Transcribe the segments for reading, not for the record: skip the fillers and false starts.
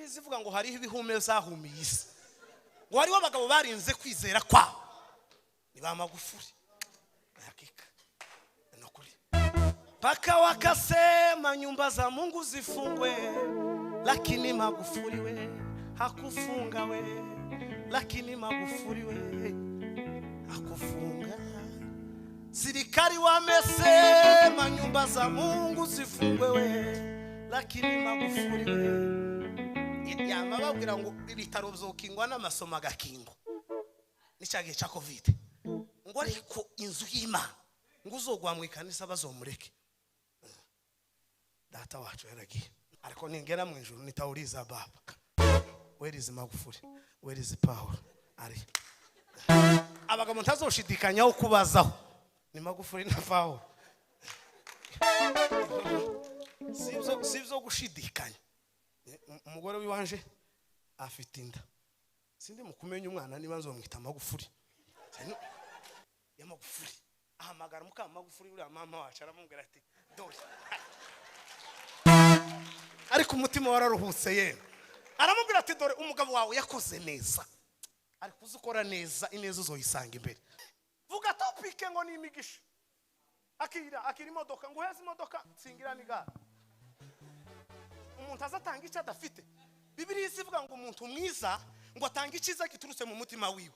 Bibiliya ivuga ngo hariho ibihume zahumiye isi, ngo hariho abagabo barinze kwizera kwabo, ni ba Magufuli. Hakika ni ukuri. Paka wakasema nyumba za Mungu zifungwe, lakini Magufuli we hakufunga we, lakini Magufuli we hakufunga. Sirikali wamesema nyumba za Mungu zifungwe we, lakini Magufuli we. Yama babwira ngo ibitaro byokingwa n'amasomo agakingo n'icyagihe cya Covid, ngo ariko inzu y'Imana ngo uzogwa mu ikanisa bazomureke. Data wacu yaragiye, ariko ningera mu ijuru nitawuriza baba, where is Magufuli, where is Paul? Ari abagabo ntazoshidikanyaho kubazaho ni Magufuli na Paul. Sibyo gushidikanya. Umugore wiwanje afite inda, sindi mu kumenya umwana niba nzomwita Magufuli. Ya Magufuli ahamagara muka Magufuli, uriya mama wacu, aramubwira ati dore. Ariko umutima wararuhutse yewe, aramubwira ati dore umugabo wawe yakoze neza, ariko uzukora neza ineza uzoyisanga imbere. Vuga topike ngo ni imigisha. Akira imodoka, ngo uheze imodoka nsingira n'igare. Umuntu azatanga icyo adafite. Bibiliya ivuga ngo umuntu mwiza ngo atanga icyiza giturutse mu mutima wiwe,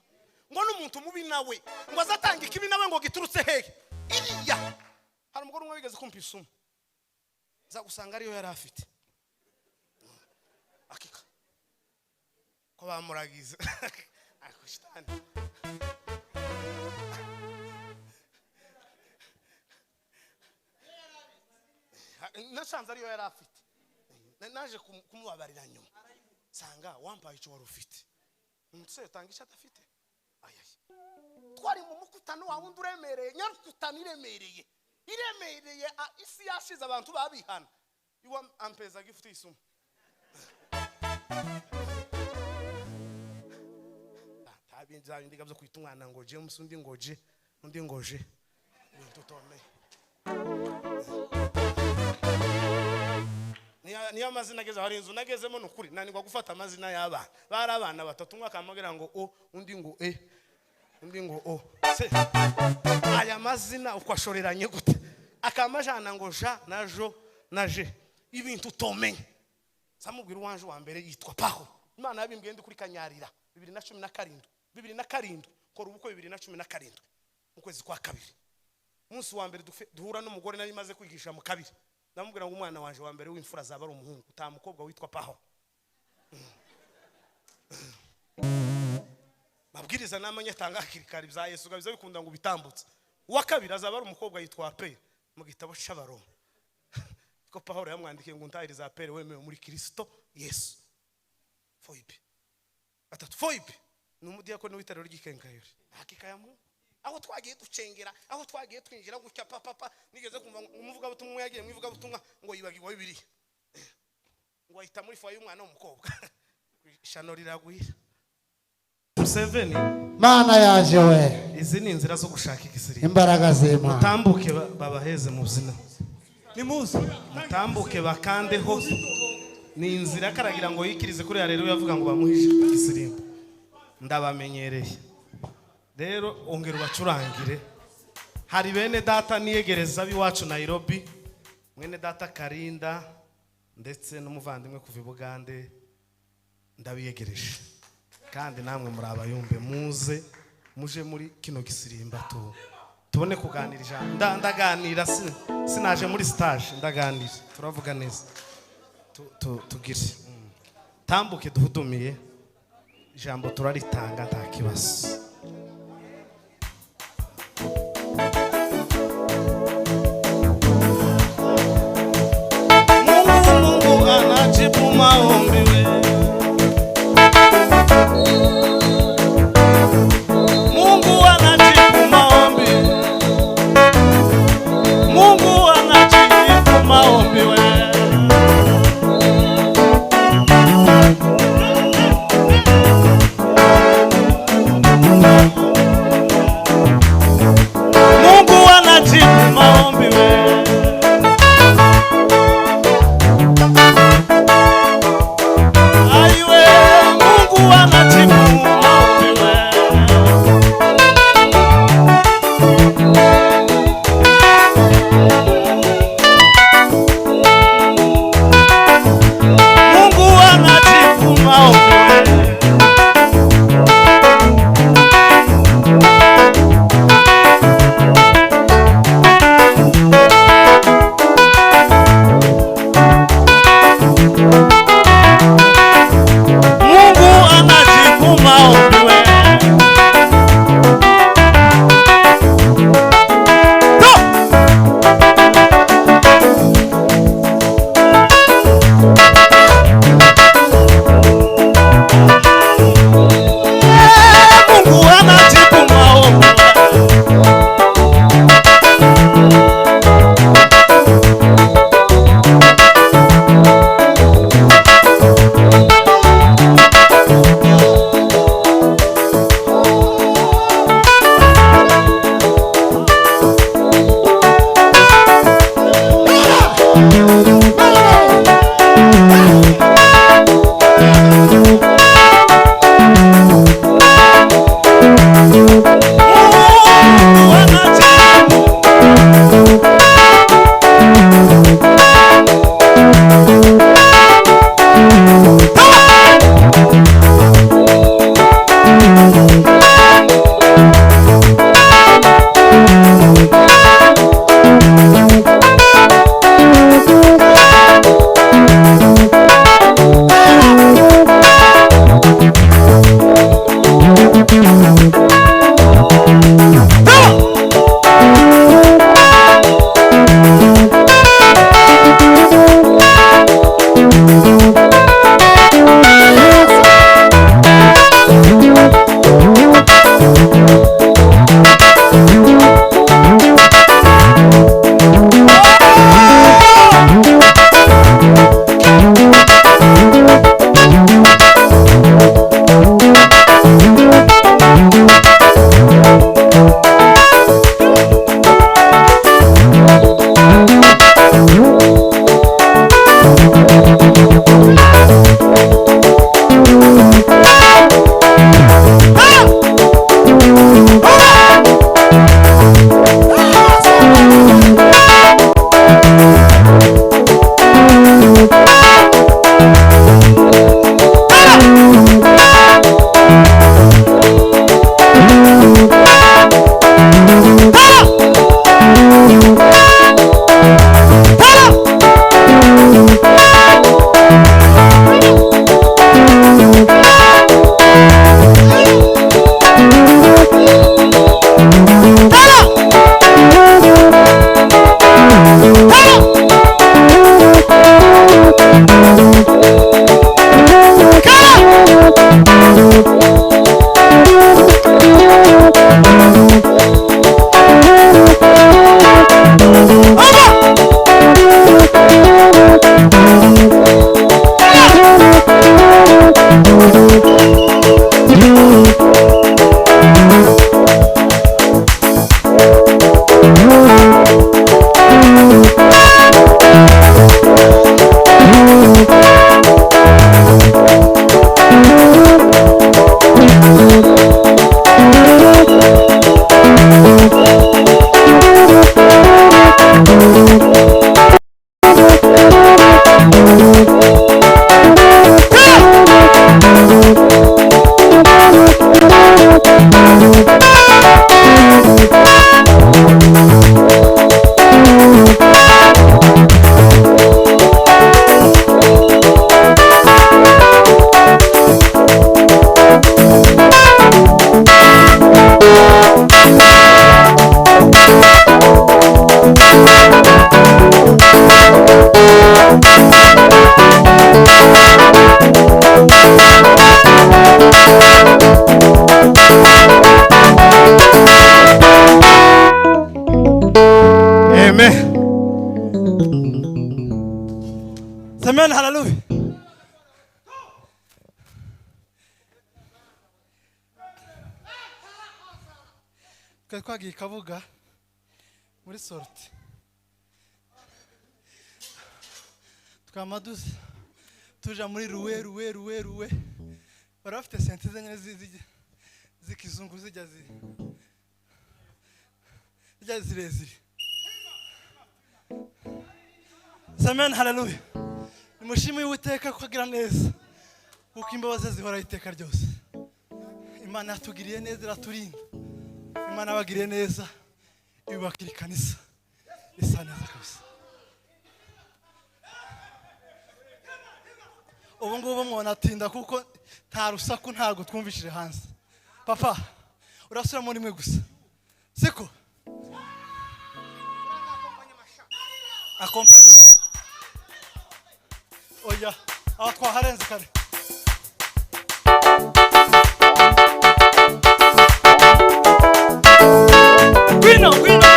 ngo n'umuntu mubi nawe ngo azatanga ikibi nawe ngo giturutse hehe? Iriya. Hari umugore umwe wigeze kumpa isumu, za gusanga ariyo yari afite. Akika ko bamuragize ariko shitani. Nasanze ariyo yari afite, naje kumubabarira nyuma sanga wampaye icyo wari ufite. Umuntu utanga icyo adafite. Ayaye, twari mu mukutano wa wundi uremereye, nyarukutano iremereye iremereye, isi yashize abantu babihana. Iwa ampeza gift isumu. Tabinza indiga byo kwita umwana ngo James, undi ngo J, undi ngo J. Ibintu tome. Niyo amazina ageze, hari inzu nagezemo nukuri nanirwa gufata amazina y'abana. Bari abana batatu, umwe akamubwira ngo O, undi ngo E, undi ngo O. Se aya mazina uko ashoreranye gute? Akamajana ngo Ja na Jo na J. Ibintu utomenye. Samubwira uwanje wa mbere yitwa Paho. Imana yabimbwiye ndi kuri Kanyarira 2017, 2007 kora ubukwe 2017 mu kwezi kwa kabiri. Umunsi wa mbere duhura n'umugore nari maze kwigisha mu kabiri, ndamubwira ngo umwana wanje wa mbere w'imfura azaba ari umuhungu, uta mukobwa witwa Paho. Mabwiriza namanye tanga hakiri bya Yesu gabiza bikunda ngo bitambutse. Uwa kabiri azaba ari umukobwa yitwa Pere mu gitabo cy'Abaroma. Ko Paul yamwandikiye ngo ntahiriza Pere wemewe muri Kristo Yesu. Foibe. Atatu Foibe ni umudiyakoni w'itorero ry'Ikenkayori. Hakika ya Mungu. Aho twagiye ducengera, aho twagiye twinjira gutya papa, nigeze kumva umuvuga butumwa yagiye mwivuga butumwa ngo yibagirwa Bibiliya, ngo ahita muri foyer y'umwana w'umukobwa. Ishano riragwira. Museveni Mana yaje we. Izi ni inzira zo gushaka igisirikare. Imbaraga z'Imana. Mutambuke babaheze mu buzina. Nimuze. Mutambuke bakandeho. Ni inzira karagira ngo yikirize kuri rero yavuga ngo bamuhije igisirimbo. Ndabamenyereye. Rero ongera ubacurangire. Hari bene data niyegereza biwacu Nairobi, mwene data Karinda ndetse n'umuvandimwe kuva i Bugande, ndabiyegereje. Kandi namwe muri abayumbe muze muje muri kino gisirimba tubone kuganira ijambo. Ndaganira sinaje muri stage, ndaganira turavuga neza. Tugire tambuke duhudumiye ijambo turaritanga nta kibazo. Mungu anajibu maombi we. Mungu anajibu maombi. Mungu anajibu maombi we. Mungu anajibu maombi we. maombi. Mungu anajibu maombi. Mungu anajibu maombi. Mungu anajibu. Amen. Amen, hallelujah. Twari twagiye Kabuga muri sortie, twama tuja muri ruwe ruwe ruwe ruwe, bari bafite sente nyine z'ikizungu zijya zirezire. Amen, hallelujah. Nimushime Uwiteka ko agira neza. Kuko imbabazi zihoraho iteka ryose. Imana yatugiriye neza iraturinda. Imana yabagiriye neza yubakira ikanisa isa neza kabisa. Ubu ngubu mwonatinda kuko nta rusaku ntabwo twumvishije hanze. Papa urasubiramo rimwe gusa, siko? Akompanye. Oya, aho twaharenze kare. Ngwino, ngwino.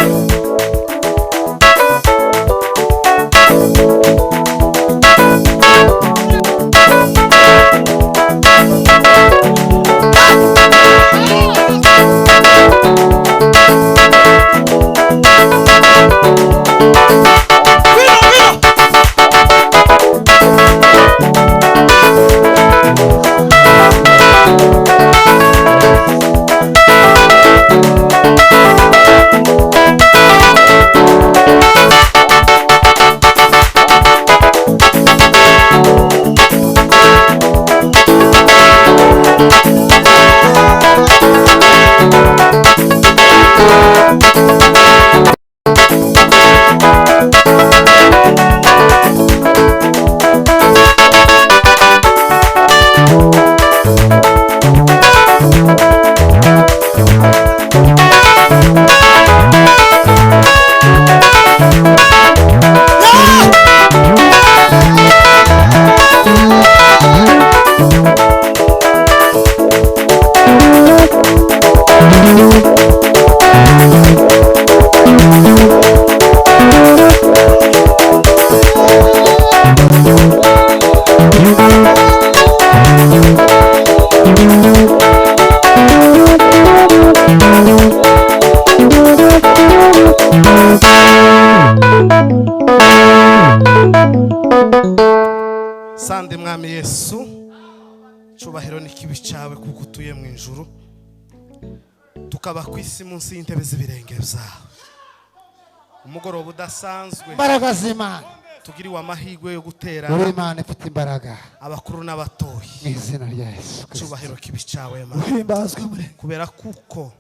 Ngwino, ngwino. Sande mwami Yesu, cyubahiro n'ikibi cyawe kuko utuye mu ijuru, tukaba ku isi munsi y'intebe z'ibirenge byawe. Umugoroba udasanzwe Imbaraga z'Imana. tugiriwe amahirwe yo guterana Uri Imana ifite imbaraga abakuru n'abatoyi. mu izina rya Yesu Kristo. Cyubahiro kibi cyawe Mana, Uhimbazwe muri kubera kuko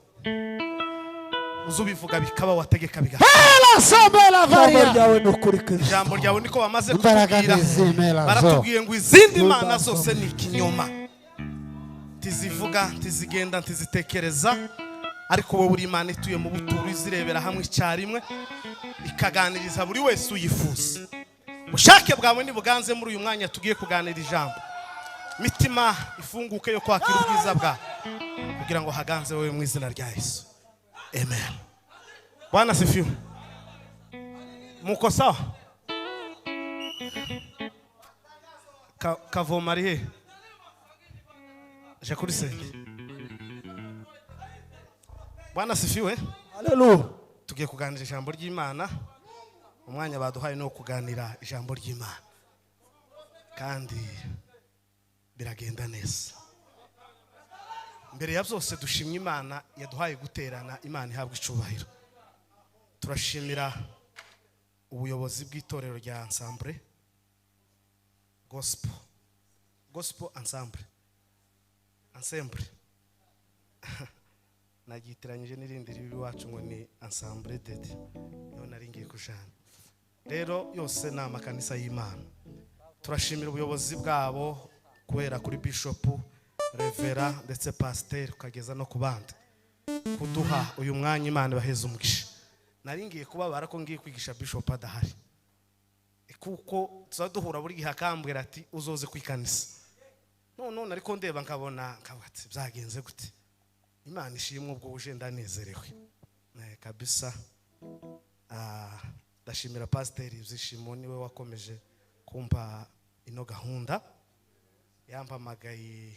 uzubivuga bikaba, wategeka biga. Hela sobela Ijambo varia. ryawe ni ukuri Kristo. Ijambo ryawe niko bamaze Imbaraga kutubwira, nizimera zo. baratubwiye ngo izindi mana zose ni ikinyoma, ntizivuga, ntizigenda, ntizitekereza, ariko wowe uri Imana ituye mu buturo, izirebera hamwe icyarimwe, ikaganiriza buri wese uyifuza. Ubushake bwawe nibuganze muri uyu mwanya tugiye kuganira ijambo, mitima ifunguke yo kwakira ubwiza bwawe, kugira ngo haganze wowe mu izina rya Yesu, amen. Bwana sifiwe. Muko sawa? Kavoma ari he? Je kuri senge. Bwana sifiwe. Haleluya. Tugiye kuganira ijambo ry'Imana. Umwanya baduhaye ni uwo kuganira ijambo ry'Imana, kandi biragenda neza. Mbere ya byose dushimye Imana yaduhaye guterana, Imana ihabwa icubahiro. Turashimira ubuyobozi bw'itorero rya Ensemble Gospel, Gospel Ensemble, Ensemble nagitiranyije n'irindi riri iwacu ngo ni Ensemble Dede, niho nari ngiye kujana. Rero yose ni amakanisa y'Imana. Turashimira ubuyobozi bwabo guhera kuri Bishop, Revera ndetse Pasteur ukageza no ku bandi, kuduha uyu mwanya. Imana ibaheze umugisha. Nari ngiye kubabara ko ngiye kwigisha Bishop adahari, kuko tuza duhura buri gihe akambwira ati uzoze ku ikanisa. None ariko ndeba nkabona nkavuga ati byagenze gute? Imana ishimwe ubwo uje, ndanezerewe kabisa. Ndashimira Pasiteri Byishimo, niwe wakomeje kumpa ino gahunda, yampamagaye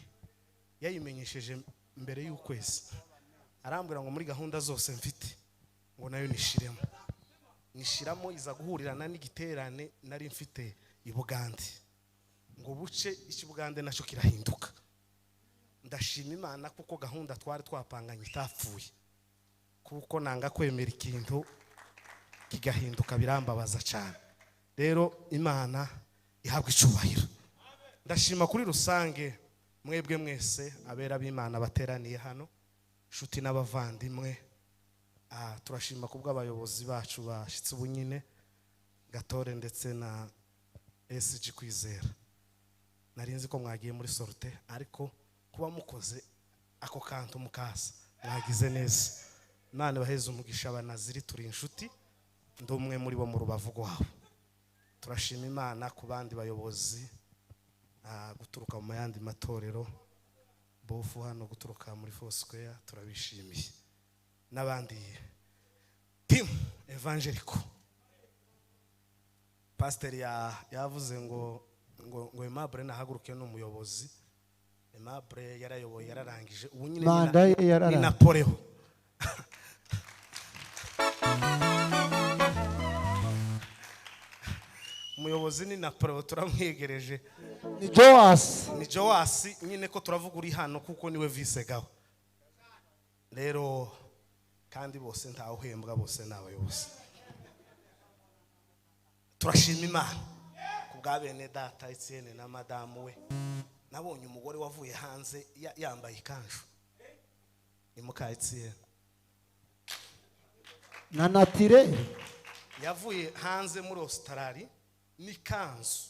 yayimenyesheje mbere y'ukwezi, arambwira ngo muri gahunda zose mfite ngo nayo nishiremo, nishiramo iza guhurirana n'igiterane nari mfite i Bugande, ngo buce iki Bugande nacyo kirahinduka. Ndashima Imana kuko gahunda twari twapanganye itapfuye, kuko nanga kwemera ikintu kigahinduka birambabaza cyane. Rero Imana ihabwa icubahiro. Ndashima kuri rusange Mwebwe mwese abera b'Imana bateraniye hano, inshuti n'abavandimwe, turashima kubw'abayobozi bacu bashitse ubunyine Gatore ndetse na SG Kwizera. Narinzi ko mwagiye muri sorte, ariko kuba mukoze ako kantu mukasa mwagize neza. Imana ibaheze umugisha. Abanaziri turi inshuti, ndi umwe muri bo mu rubavu rwabo. Turashima Imana ku bandi bayobozi guturuka mu yandi matorero bofu hano, guturuka muri Foursquare, turabishimiye, n'abandi team evangelical. Pastor yavuze ngo Aimable nahaguruke, ni umuyobozi. Aimable yarayoboye, yararangije ubu nyine ni Manda ye ni yararangiye. Napoleon. Umuyobozi ni Napoleon, turamwegereje. Ni Joas. Ni Joas nyine, ko turavuga uri hano kuko niwe visegaho rero, kandi bose ntawe uhembwa, bose ni abayobozi. Turashima Imana ku bwa bene data Etienne na madamu we. Nabonye umugore wavuye hanze yambaye ikanju, ni muka Etienne. Na naturel. Yavuye hanze muri Australia n'ikanzu,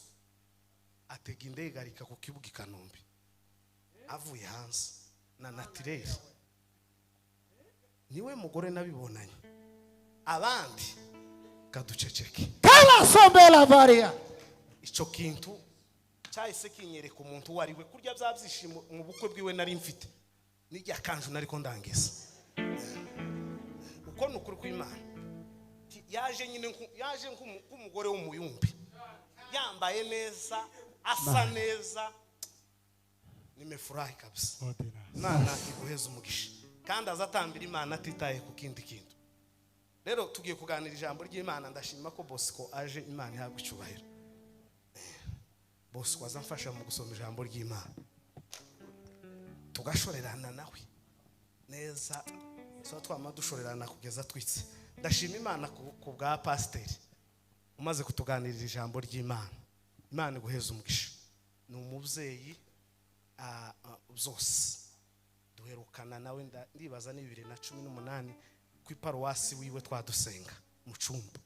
atega indege arika ku kibuga i Kanombe, avuye hanze na naturel. Niwe mugore nabibonanye, abandi kaduceceke. Kala sombela varia. Ico kintu cyahise kinyereka umuntu uwo ari we. Kurya bya byishimo mu bukwe bwiwe nari mfite n'irya kanju nariko ndangiza, uko ni ukuri kw'Imana. Yaje nyine yaje nk'umugore w'umuyumbi, yambaye neza, asa neza. Nimefurahi kabisa. Imana iguheze umugisha, kandi azatambira Imana atitaye ku kindi kintu. Rero tugiye kuganira ijambo ry'Imana. Ndashima ko Bosco aje, Imana ihabwa icyubahiro. Bosco azamfasha mu gusoma ijambo ry'Imana, tugashorerana nawe neza, tuba twama dushorerana kugeza twitse. Ndashima Imana ku bwa pasiteri umaze kutuganirira ijambo ry'Imana. Imana iguheze umugisha. Ni umubyeyi, byose duherukana nawe ndibaza ni 2018 ku iparuwasi wiwe twadusenga mu cumba,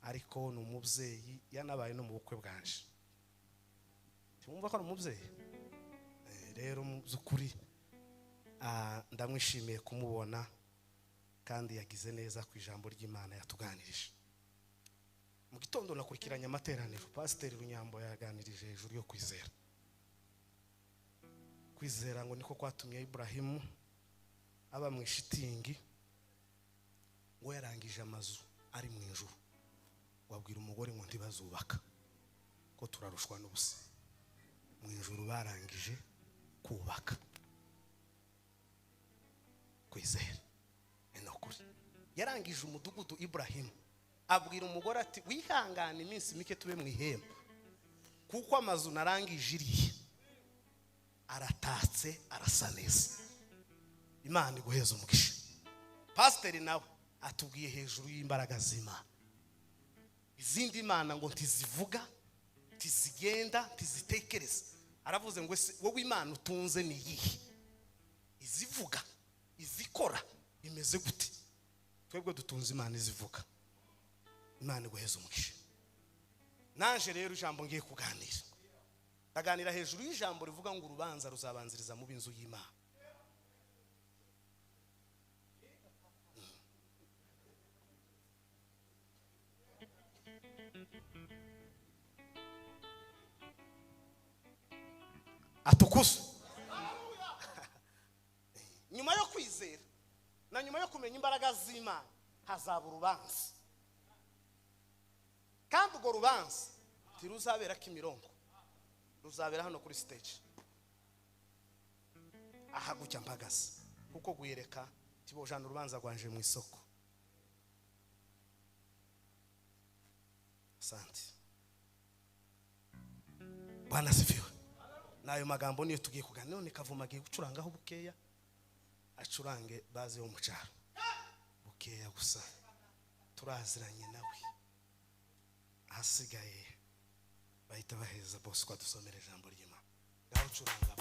ariko ni umubyeyi yanabaye no mu bukwe bwanje. Ntiwumva ko ari umubyeyi? Rero mu by'ukuri, ndamwishimiye kumubona, kandi yagize neza ku ijambo ry'Imana yatuganirije. Mu gitondo nakurikiranye amateraniro, Pasiteri Runyambo yaganirije hejuru yo kwizera. Kwizera ngo niko kwatumye Ibrahimu aba mu ishitingi, ngo yarangije amazu ari mu ijuru, wabwira umugore ngo ntibazubaka ko turarushwa n'ubusa. Mu ijuru barangije kubaka. Kwizera ni ukuri. Yarangije umudugudu Ibrahimu, abwira umugore ati wihangane iminsi mike tube mu ihema, kuko amazu narangije iriya aratatse, arasa neza. Imana iguheze umugisha. Pasiteri nawe atubwiye hejuru y'imbaraga z'Imana. Izindi mana ngo ntizivuga, ntizigenda, ntizitekereza. Aravuze ngo ese wowe Imana utunze ni iyihe? Izivuga, izikora, imeze gute? Twebwe dutunze Imana izivuga. Imana iguheze umugisha. Naje rero ijambo ngiye kuganira, ndaganira hejuru y'ijambo rivuga ngo urubanza ruzabanziriza mu b'inzu y'Imana. Atukuzwe. Nyuma yo kwizera na nyuma yo kumenya imbaraga z'Imana hazaba urubanza, kandi urwo rubanza ntiruzabera Kimironko, ruzabera hano kuri stage aha gutya mpagaze, kuko guyereka tibojana urubanza rwanje mu isoko. Asante. Bwana asifiwe. Nayo magambo niyo tugiye kuganira. None Kavuma agiye gucurangaho bukeya, acurange baze yo mu cyaro bukeya gusa, turaziranye nawe. Ahasigaye bahita baheza Bosco adusomera ijambo ry'Imana. Ngaho curanga.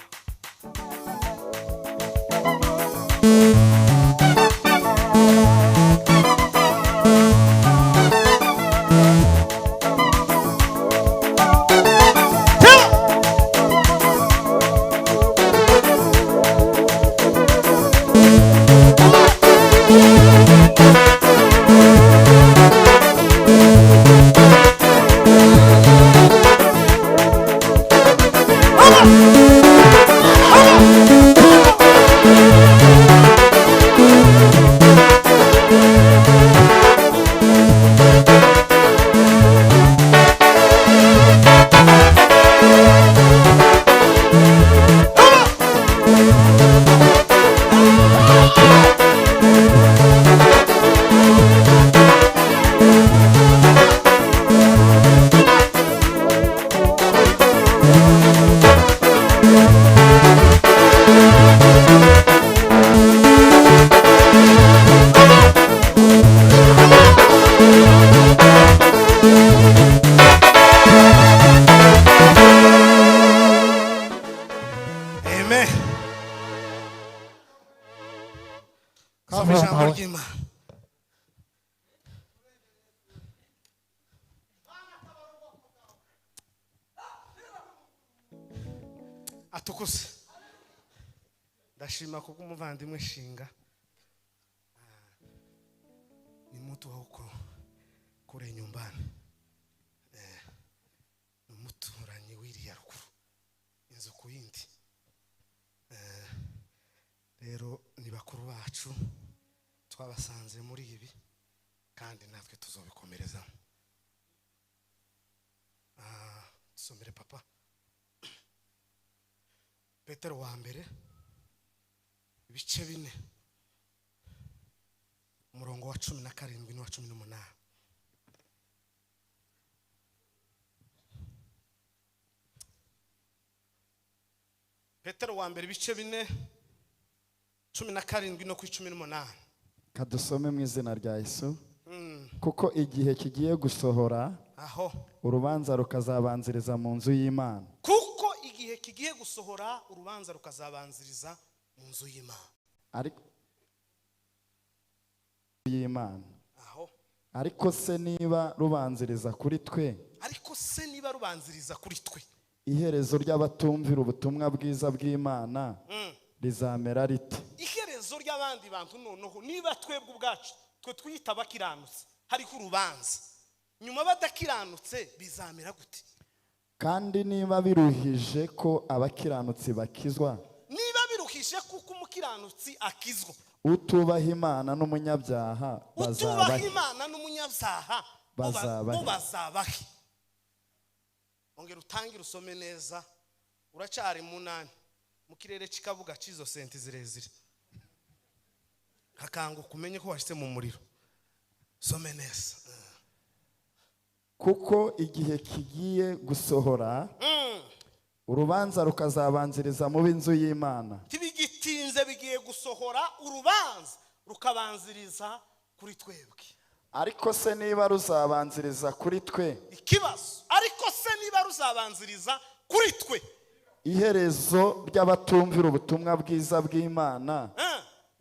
Amen. Soma ijambo ry'Imana. Atukuse. Ndashima kuko umuvandimwe Shinga ni mtu wa huko kure nyumbani, ni umuturanyi w'iriya ruguru inzu ku yindi. Rero ni bakuru bacu twabasanze muri ibi kandi natwe tuzobikomerezamo. Tusomere papa Petero wa mbere ibice 4 umurongo wa 17 n'uwa 18. Petero wa mbere ibice 4 17 no ku 18. Kadusome mu izina rya Yesu. Kuko igihe kigiye gusohora, aho urubanza rukazabanziriza mu nzu y'Imana. Kuko igihe kigiye gusohora urubanza rukazabanziriza mu nzu y'Imana. Ariko y'Imana. Aho. Ariko se niba rubanziriza kuri twe, ariko se niba rubanziriza kuri twe, iherezo ry'abatumvira ubutumwa bwiza bw'Imana rizamera rite? Iherezo ry'abandi bantu noneho niba twebwe ubwacu twe twita abakiranutse hariko urubanza, nyuma badakiranutse bizamera gute? Kandi niba biruhije ko abakiranutsi bakizwa, niba biruhije kuko umukiranutsi akizwa, utubaha Imana n'umunyabyaha utubaha Imana n'umunyabyaha bazabahe. Ongera utangire usome neza, uracyari munani mu kirere cy'ikabuga cy'izo senti zirezire, hakanguka umenye ko washyize mu muriro. Some neza. Kuko igihe kigiye gusohora urubanza rukazabanziriza mu b'inzu y'Imana. Tibigitinze bigiye gusohora urubanza rukabanziriza kuri twebwe. Ariko se niba ruzabanziriza kuri twe, ikibazo, ariko se niba ruzabanziriza kuri twe, iherezo ry'abatumvira ubutumwa bwiza bw'Imana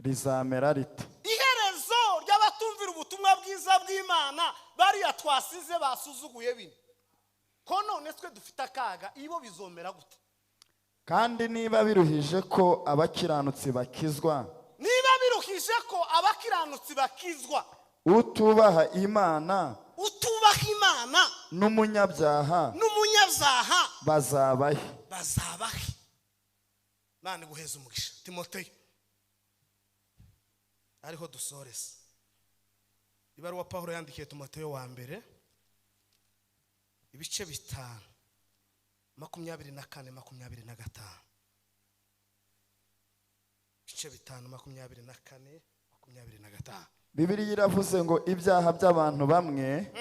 rizamera rite? Iherezo ry'abatumvira ubutumwa bwiza bw'Imana bariya twasize basuzuguye bino, ko none twe dufite akaga, ibo bizomera gute? Kandi niba biruhije ko abakiranutsi bakizwa, niba biruhije ko abakiranutsi bakizwa, utubaha Imana, utubaha Imana n'umunyabyaha, n'umunyabyaha bazabahe, bazabahe. Imana iguheze umugisha. Timoteyo ariho dusoreza ibaruwa Pawulo yandikiye Timoteyo wa mbere ibice 5 24 25. Ibice 5 24 25. Bibiliya iravuze ngo ibyaha by'abantu bamwe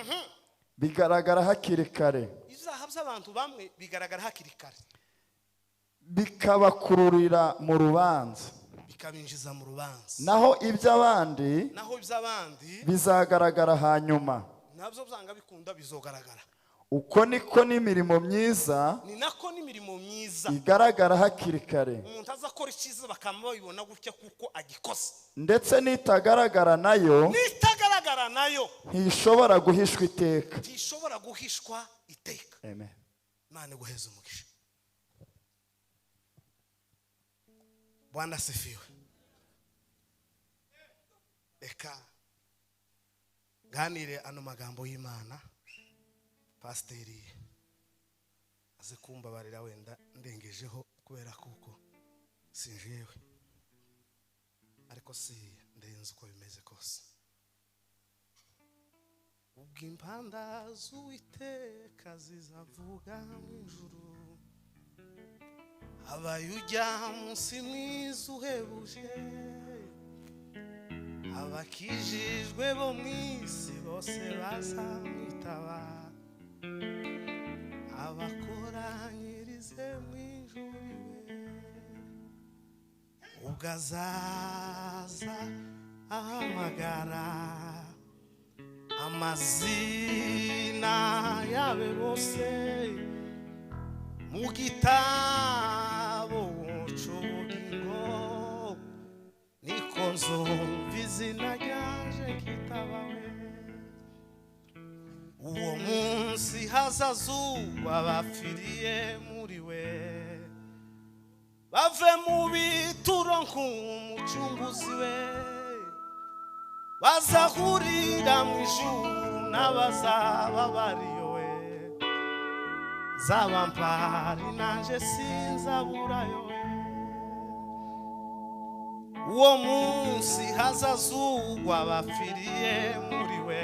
bigaragara hakiri kare. Ibyaha by'abantu bamwe bigaragara hakiri kare, bikabakururira mu rubanza, bikabinjiza mu rubanza. Naho iby'abandi, naho iby'abandi bizagaragara hanyuma, nabyo byanga bikunda bizogaragara. Uko niko n'imirimo myiza, ni nako n'imirimo myiza igaragara hakiri kare. Umuntu azakora icyiza bakamubibona gutya kuko agikoze, ndetse nitagaragara nayo, nitagaragara nayo ntishobora guhishwa iteka, ntishobora guhishwa iteka. Amen. Imana iguheze umugisha. Bwana asifiwe. Eka ganire ano magambo y'Imana. Pasiteri aze kumbabarira wenda ndengejeho kubera kuko sinjewe, ariko si ndenze uko bimeze kose. Ubwo impanda z'Uwiteka zizavuga mu ijuru, abayujya munsi mwiza uhebuje, abakijijwe bo mu isi bose bazamwitaba, abakoranyirize mu ijuru iwe. Ubwo azaza ahamagara amazina yabe bose mu gitabo cy'ubugingo, niko nzumva izina ryanje kitabawe. Uwo munsi hazazugwa abapfiriye muri we, bave mu bituro nk'umucunguzi we, bazahurira mu ijuru n'abazaba bariyo we. Nzaba mpari nanje sinzaburayo we. Uwo munsi hazazugwa abapfiriye muri we,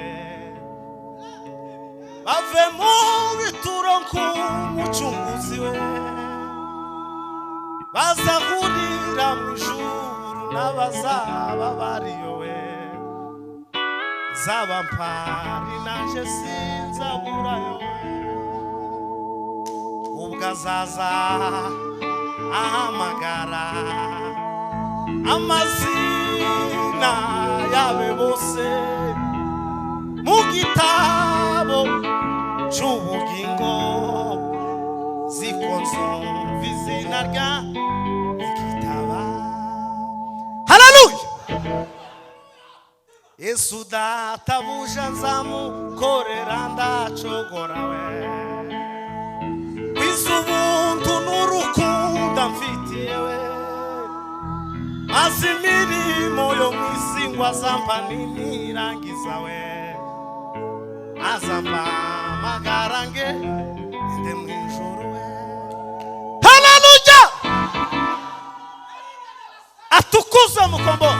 bave mu bituro nk'umucunguzi we, bazahurira mu ijuru n'abazaba bariyo we. Nzaba mpari nanje sinzaburayo we. Ubwo azaza ahamagara amazina yabe bose mu gitabo cy'ubugingo, ziko nzumva izina rya igitaba. Haleluya! Yesu databuja nzamukorera ndacogora we, ubuntu n'urukundo mfitiye we, maze imirimo yo mu isi ngo azampa ninirangiza we, azampa amagara nge ende mu ijuru we. Haleluya! Atukuzwe mukombo.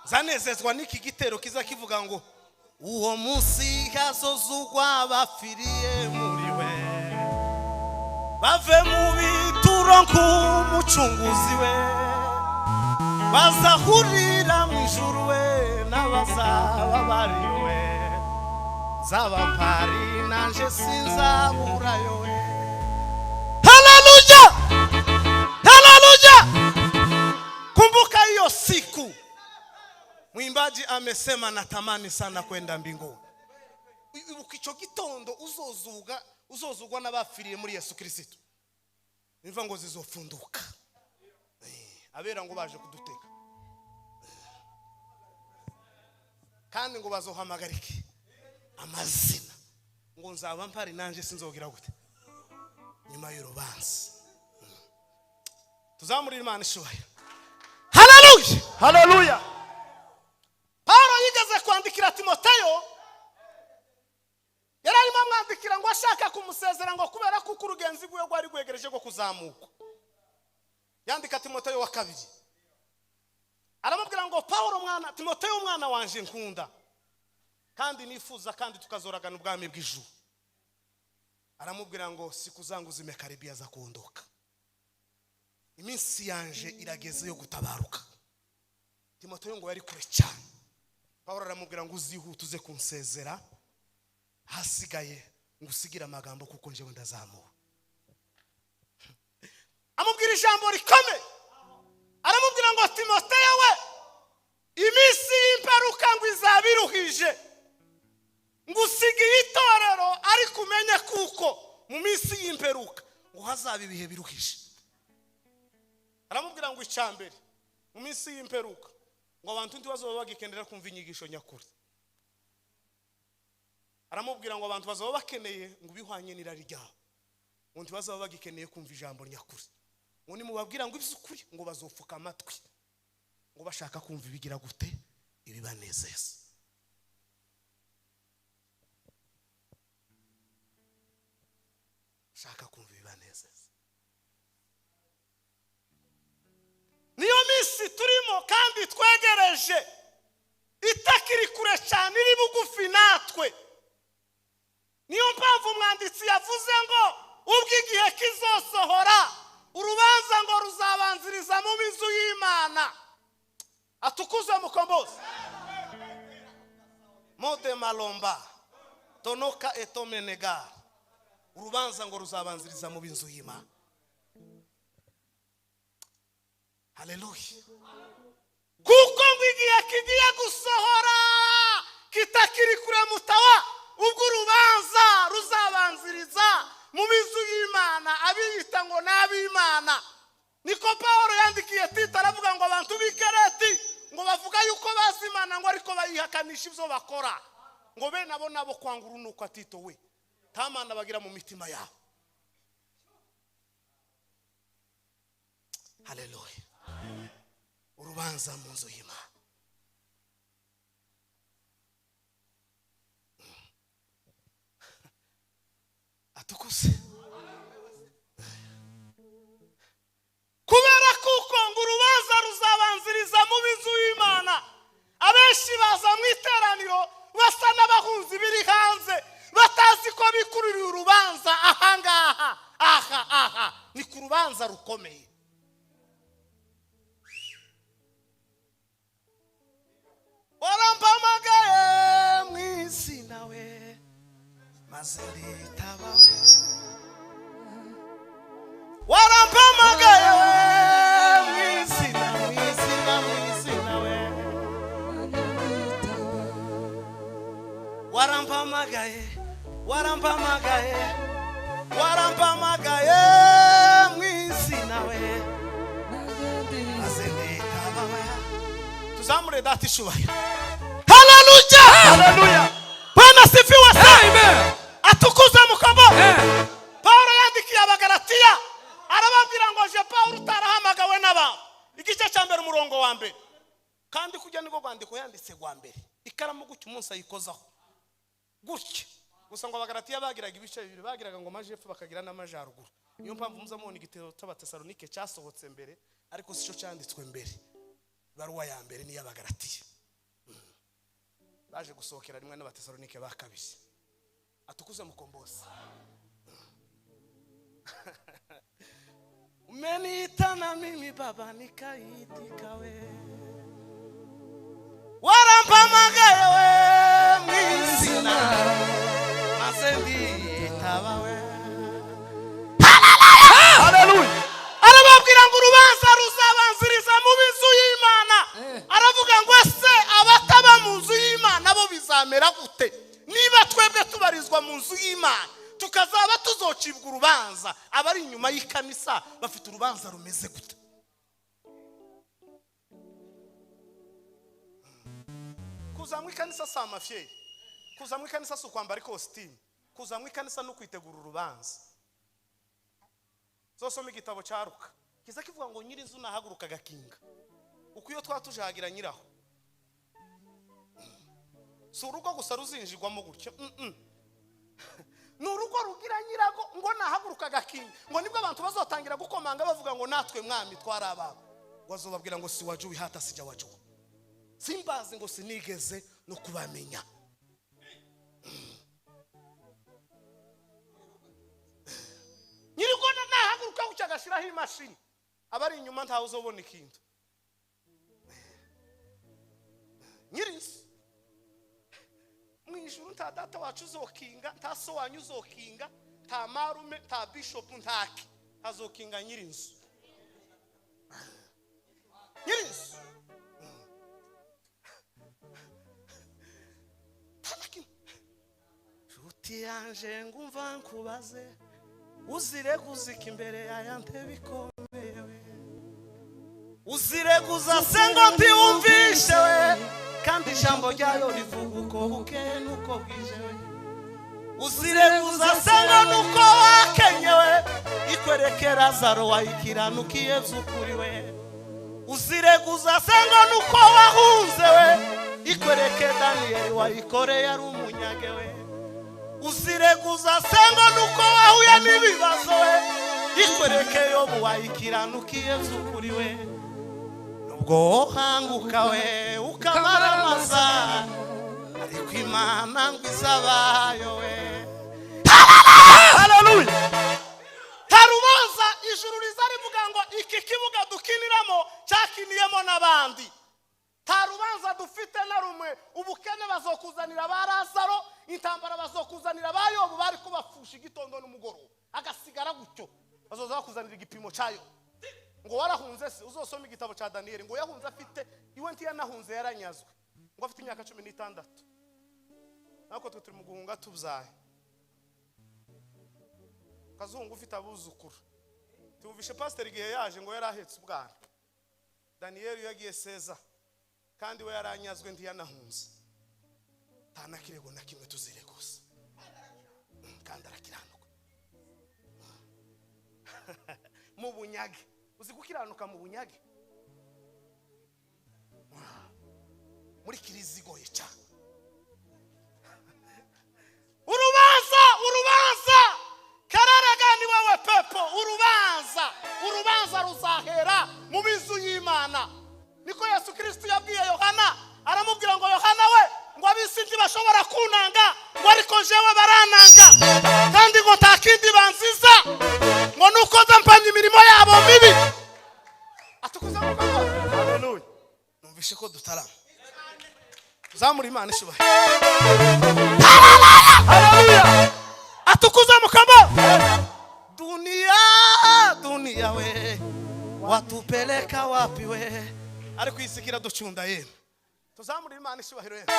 Nzanezezwa n'iki gitero kiza kivuga ngo uwo munsi hazozugwa abapfiriye muri we, bave mu bituro nk'umucunguzi we, bazahurira mu ijuru we n'abazaba bariyo we. Nzaba mpari nanje sinzaburayo we. Haleluya! Haleluya! Kumbuka hiyo siku. Mwimbaji amesema natamani sana kwenda mbinguni. Ibuka icyo gitondo uzozuga, uzozugwa n'abapfiriye muri Yesu Kristo. Imva ngo zizofunduka. Abera ngo baje kuduteka. Kandi ngo bazohamagarike amazina. Ngo nzaba mpari nanje sinzogira gute. Nyuma y'urubanza. Tuzamurira Imana ishubaye. Haleluya! Haleluya! Paulo yigeze kwandikira Timoteyo, yari arimo amwandikira ngo ashaka kumusezera ngo kubera kuko urugenzi rwe rwari rwegereje rwo kuzamuka. Yandika Timoteyo wa kabiri, aramubwira ngo Paulo mwana, Timoteyo mwana wanje nkunda kandi nifuza kandi tukazoragana ubwami bw'ijuru. Aramubwira ngo siku zangu zimekaribia za kuondoka, iminsi yanje irageze yo gutabaruka. Timoteyo ngo yari kure cyane. Paulo aramubwira ngo uzihute uze kunsezera, hasigaye ngusigira amagambo kuko njewe ndazamuwe. Amubwira ijambo rikomeye, aramubwira ngo Timoteyo we, iminsi y'imperuka ngo izabiruhije, ngusigiye itorero ariko umenye kuko mu minsi y'imperuka ngo hazaba ibihe biruhije. Aramubwira ngo icyambere mu minsi y'imperuka ngo abantu ntibazoba bagikenera kumva inyigisho nyakuri. Aramubwira ngo abantu bazoba bakeneye ngo bihwanye n'irari ryabo, ngo ntibazoba bagikeneye kumva ijambo nyakuri. Ngo nimubabwira ngo iby'ukuri ngo bazopfuka amatwi, ngo bashaka kumva ibigira gute ibibanezeza. Shaka kumva ibibanezeza. Niyo minsi turimo kandi twegereje, itakiri kure cyane, iri bugufi natwe. Niyo mpamvu umwanditsi yavuze ngo ubwo igihe kizosohora urubanza ngo ruzabanziriza mu mizu y'Imana. Atukuzwe mukombozi. Mode malomba tonoka etomenegar. Urubanza ngo ruzabanziriza mu binzu y'Imana. Haleluya. Kuko ngo igihe kigiye gusohora kitakiri kure mutawa, ubwo urubanza ruzabanziriza mu mizu y'Imana abiyita ngo n'ab'Imana. Niko Paulo yandikiye Tito aravuga ngo abantu b'ikereti ngo bavuga yuko bazi Imana ngo ariko bayihakanisha ibyo bakora, ngo be nabo nabo kwanga urunuka Tito we tamana bagira mu mitima yabo. Haleluya. Urubanza mu nzu y'Imana. Atukuse. Kubera kuko ngo urubanza ruzabanziriza mu bizu y'Imana, abenshi baza mu iteraniro basa n'abahunzi biri hanze, batazi ko bikururiye urubanza ahangaha. Aha aha ni ku rubanza rukomeye. Warampamagaye mu izina we maze nditaba we, warampamagaye mu izina, mu izina, mu izina we, warampamagaye, warampamagaye, warampamagaye mu izina we maze nditaba we. Tuzamure data ishubahiro. Haleluya. Haleluya. Bwana sifiwe sana. Amen. Atukuze mukabo. Paulo yandikiye Abagalatiya arababwira ngo je Paulo utarahamagawe n'abantu. Igice cya mbere umurongo wa mbere. Kandi kujya niko rwandiko yanditse rwa mbere. Ikaramu gutya umunsi ayikozaho. Gutya. Gusa ngo Abagalatiya bagiraga ibice bibiri, bagiraga ngo majepfo bakagira n'amajaruguru. Niyo mpamvu muza mubona igitero cy'Abatesalonike cyasohotse mbere, ariko sico cyanditswe mbere. Ibaruwa ya mbere ni y'Abagalatiya. Baje gusohokera rimwe n'Abatesalonike ba kabiri. Atukuze mukombozi. Umeniita na mimi Baba nikaitika we, warampamagaye we mu izina maze nditaba we. Haleluya. Arababwira ngo urubanza ruzabanziriza mu bizu y'Imana. Aravuga ngo ese abataba mu nzu y'Imana bo bizamera gute? Niba twebwe tubarizwa mu nzu y'Imana tukazaba tuzocibwa urubanza, abari inyuma y'ikanisa bafite urubanza rumeze gute? Kuza mu ikanisa si amafyeri, kuza mu ikanisa si ukwambara ikositimu, kuza mu ikanisa ni ukwitegura urubanza. Zosoma igitabo cya Luka kiza kivuga ngo nyir'inzu nahaguruka agakinga, uko iyo twatujagira nyiraho si urugo gusa ruzinjirwamo gutyo, ni urugo rugira nyirago ngo nahaguruka agakinga, ngo nibwo abantu bazotangira gukomanga bavuga ngo natwe mwami twari ababo. Ngo azobabwira ngo si wajuwe hata sija wajuwe, simbazi ngo sinigeze no kubamenya. Nyirigo nahaguruka gutya agashiraho imashini, abari inyuma ntawe uzobona ikintu. Nyir'inzu mu ijuru nta data wacu uzokinga, nta so wanyu uzokinga, nta marume, nta bishop, ntaki azokinga nyir'inzu. Nyir'inzu nshuti yanje ngumva nkubaze, uzireguza imbere ya ntebe ikomeye we, uzireguza se ngo ntiwumvishe we, kandi ijambo ryayo rivuga uko bukeye n'uko bwije we, uzireguza se ngo nuko wakenyewe, ikwereke Lazaro wayikiranukiye by'ukuri we, uzireguza se ngo nuko wahunze we, ikwereke Daniyeli wayikoreye ari umunyage we, uzireguza se ngo nuko wahuye n'ibibazo we, ikwereke Yobu wayikiranukiye by'ukuri we, nubwo wohanguka we ukamaramaza, ariko Imana ngo izabayo we. Haleluya. Harubanza ijuru riza rivuga ngo iki kibuga dukiniramo cyakiniyemo n'abandi. Nta rubanza dufite na rumwe. Ubukene bazokuzanira ba Lazaro, intambara bazokuzanira ba Yobu bari kubafusha igitondo n'umugoroba, agasigara gutyo, bazoza bakuzanira igipimo cyayo. Ngo warahunze se? Uzosoma igitabo cya Daniyeli, ngo yahunze afite iwe, ntiyanahunze, yaranyazwe, ngo afite imyaka 16. Nako twe turi mu guhunga tubyaye kazungu ufite abuzukuru. Tumvishe pasiteri igihe yaje ngo yari ahetse ubwana. Daniyeli yagiye seza kandi we yaranyazwe, ntiyanahunze, nta na kirego na kimwe tuzireguza, kandi arakiranuka mu bunyage. Uzi gukiranuka mu bunyage muri kirizi igoye cyane. Urubanza, urubanza kararaga ni wowe pepo. Urubanza, urubanza ruzahera mu bizu y'Imana. Niko Yesu Kristo yabwiye Yohana, aramubwira ngo Yohana we, ngo ab'isi ntibashobora kunanga, ngo ariko jewe barananga, kandi ngo nta kindi banziza, ngo nuko nza mpamya imirimo yabo mibi. Atukuza mu kanwa. Haleluya. Numvishe ko dutarama. Tuzamura Imana ishubahe. Haleluya. Atukuza mu kanwa. Dunia, dunia we, watupeleka wapi we? Ariko isi kiraducunda yemwe. Tuzamura Imana ishyubahiro yemwe.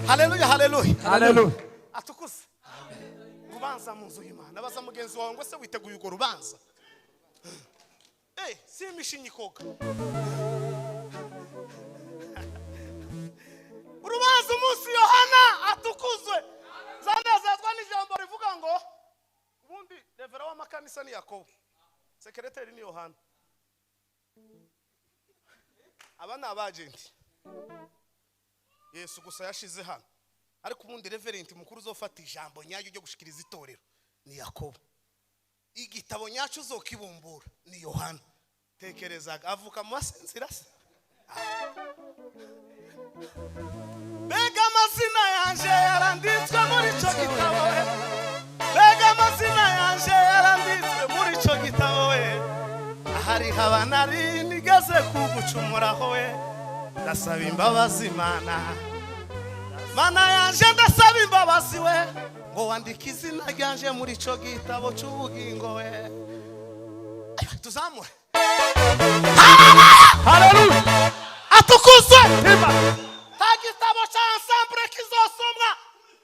Haleluya, haleluya. Haleluya. Atukuze. Rubanza mu nzu y'Imana. Abaza mugenzi wawe ngo se witeguye urwo rubanza? Si imishinyikoga. Urubanza umunsi Yohana atukuzwe. Zanezezwa n'ijambo rivuga ngo ubundi revera w'amakanisa ni Yakobo, sekereteri ni Yohana. Aba ni abagenti Yesu gusa yashize hano, ariko ubundi reverenti mukuru uzofata ijambo nyaryo ryo gushikiriza itorero ni Yakobo. Igitabo nyacyo uzokibumbura ni Yohana. Tekerezaga avuka mu basinzira se. Mbega amazina yanje yaranditswe muri icyo gitabo we. Mbega amazina yanje yaranditswe muri icyo gitabo we. Ahari haba nari nigeze kugucumuraho we. Ndasaba imbabazi Mana. Mana yanje ndasaba imbabazi we. Ngo wandike izina ryanje muri icyo gitabo cy'ubugingo we. Tuzamure. Haleluya. Atukuzwe. Nta gitabo cya ensemble kizosomwa,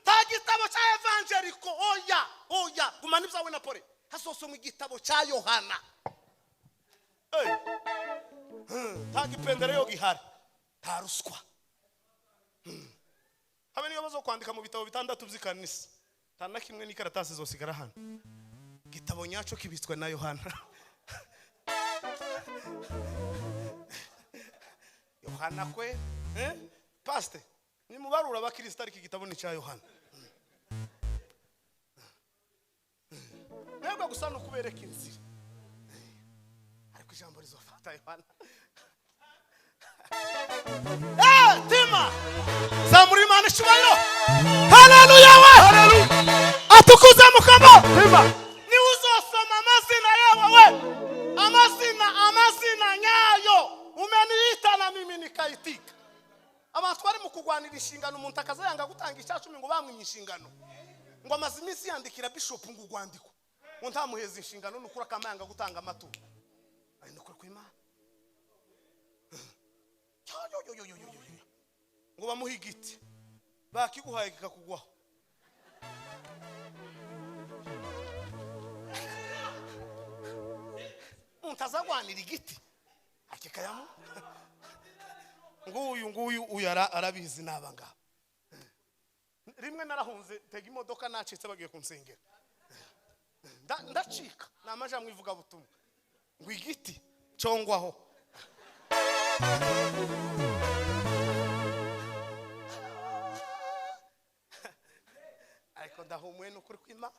nta gitabo cya evangeliko. Oya, oya, gumana ibyawe na pole. Hasosomwa igitabo cya Yohana. Nta gipendere yo gihari, nta ruswa. Habe niyo bazo kwandika mu bitabo bitandatu by'ikanisa, nta na kimwe n'ikaratasi zosigara hano. Igitabo nyacyo kibitswe na Yohana. Yohana kwe, Pastor, ni mubarura abakristo ariko igitabo ni cya Yohana. Mwebwe gusa no kubereka inzira, ariko ijambo rizofata Yohana. Tima zamura Imana icyubahiro. Haleluya we. Haleluya. Atukuze mukamo. Tima. Ni uzosoma amazina yawe we, amazina, amazina nyayo. Umeniita na mimi nikaitika. Abantu bari mu kugwanira inshingano, umuntu akazayanga gutanga icyacumi ngo bamwimye inshingano, ngo amaze iminsi yandikira bishop ngo urwandiko ngo ntamuheza inshingano, nukuri akamayanga gutanga amaturo. Ari nukuri kw'Imana. Ngo bamuhe igiti, bakiguhaye kikakugwaho. Umuntu azagwanira igiti akikayamu. Nguyu nguyu uyu arabizi naba ngaba. Rimwe narahunze tega imodoka nacitse bagiye kunsengera, ndacika namaja mwivuga butumwa ngo igiti congwaho. Ariko ndahumuye n'ukuri kw'Imana.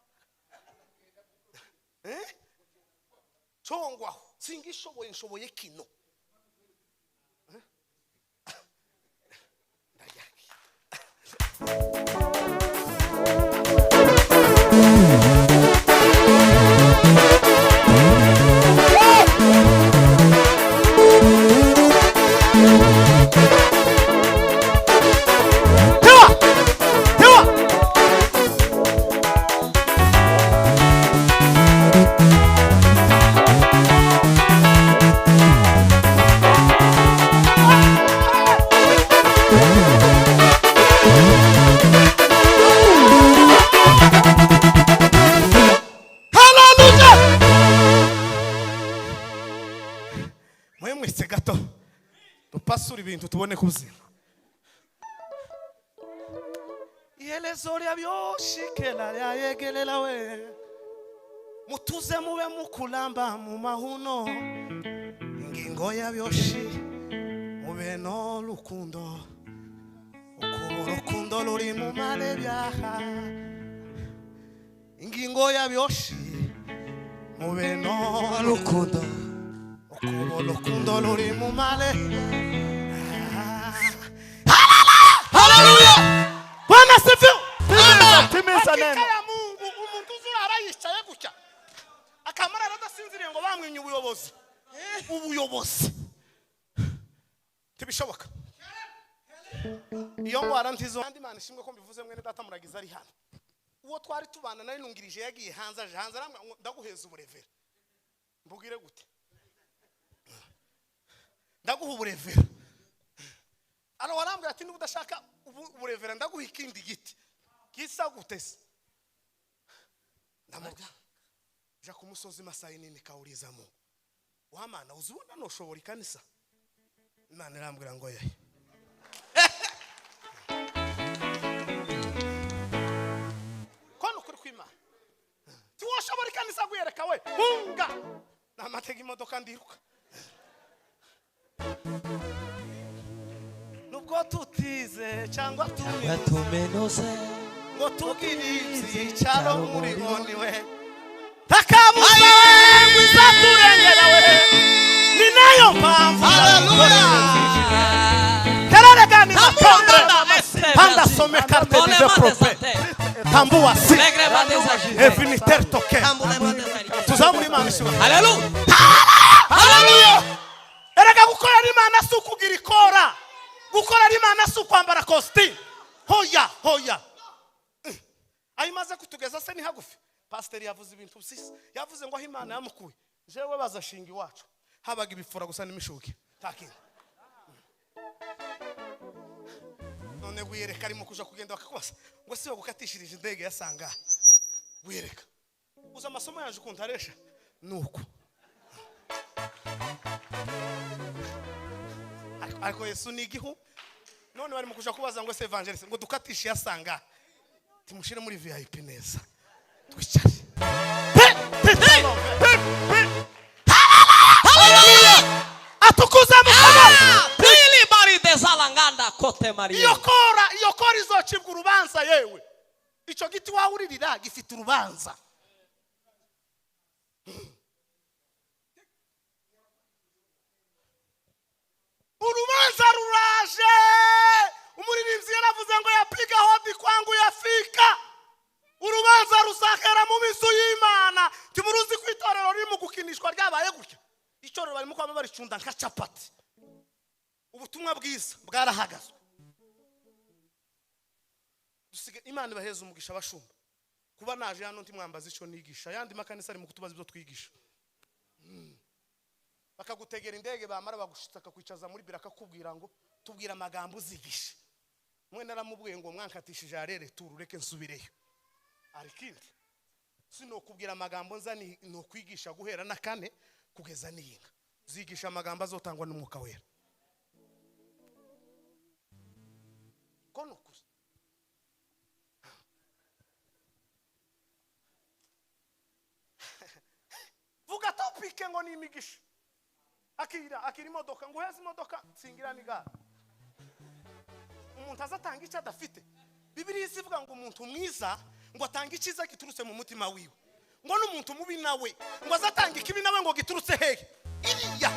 Congwaho singishoboye, nshoboye kino. Tewa! Tewa! Mwese gato dupasura ibintu tubone kubyina. Ihelezo lya byoshikela lyayegelela we mutuze mube mukulamba mu mahuno ingingo ya byoshi mube no rukundo ukubo rukundo ruri mu marebyaha ingingo ya byoshi mube no rukundo ukubo rukundo ruri mu mare. Haleluya! Bwana sifiwe. Timiza neno. Ya Mungu umuntu uzurara yicaye gutya akamara adasinziriye ngo bamwimye ubuyobozi. Ubuyobozi tibishoboka. Iyo ngwara ntizo andi Imana ishimwe ko mbivuze mwene data muragiza ari hano. Uwo twari tubana nari nungirije yagiye hanze aje hanze aramwe ndaguheza uburevera. Mbugire gute? Ndaguha uburevera. Aro warambwira ati niba udashaka uburevera ndaguha ikindi giti gisa gutese. Ndamubwira ja ku musozi Masayi nini kauriza Mungu. Wamana uzubona noshobora ikanisa. Imana irambwira ngo yaye. Kono kuri kwimana. Tiwoshobora ikanisa guyereka we. Hunga. Namatega imodoka ndiruka. Nubwo tutize cyangwa tumenose ngo tugire ibyicaro muri oni we takabuza wizaturengera we ni nayo mpamvu. Haleluya. Kararagani matondre panda some carte de prophète tambua si eviniter toke tuzamuri Imana ishimwe. Haleluya. Haleluya. Erega gukorera Imana si ukugira ikora. Gukorera Imana si ukwambara kositimu. Hoya hoya. Ayimaze kutugeza se ni hagufi. Pasiteri yavuze ibintu byiza. Yavuze ngo aho Imana yamukuye. Jewe bazashinga iwacu. Habaga ibifura gusa n'imishuke. Takindi. None wiyereka arimo kuja kugenda bakakubaza ngo si bagukatishirije indege yasanga. Wiyereka. Uza amasomo yanje ukuntaresha nuko. Ariko Yesu ni igihu. None bari mu kuja kubaza ngo se evangelist ngo dukatishe yasanga. Timushire muri VIP neza. Twicare. Haleluya! Atukuza mukama. Pili bari dezalanganda kote Maria. Iyo kora izocibwa urubanza yewe. Ico giti wawuririra gifite urubanza. Urubanza ruraje. Umuririmbyi yaravuze ngo yapiga hodi kwangu yafika. Urubanza rusakera mu misu y'Imana. Timuruzi kwitorero riri mu gukinishwa ryabaye gutya. Itorero barimo kwaba baricunda nka capati. Ubutumwa bwiza bwarahagazwe. Dusige Imana ibaheze umugisha bashumba. Kuba naje hano ntimwambaza ico nigisha. Yandi makanisa ari mu kutubaza ibyo twigisha. Bakagutegera indege bamara bagushitsa akakwicaza muri bira akakubwira ngo tubwira amagambo uzigisha. Mwe naramubwiye ngo mwankatishije arere turureke nsubireyo. Arikindi sinokubwira amagambo nzani no kwigisha guhera na kane kugeza niyinga. Uzigisha amagambo azotangwa n'umwuka wera. Kono kuri. Vuga topike ngo ni imigisha. Akira imodoka ngo uheze imodoka nsingira nigara. Umuntu azatanga icyo adafite. Bibiliya ivuga ngo umuntu mwiza ngo atanga icyiza giturutse mu mutima wiwe. Ngo n'umuntu mubi nawe ngo azatanga ikibi nawe ngo giturutse hehe? Iriya.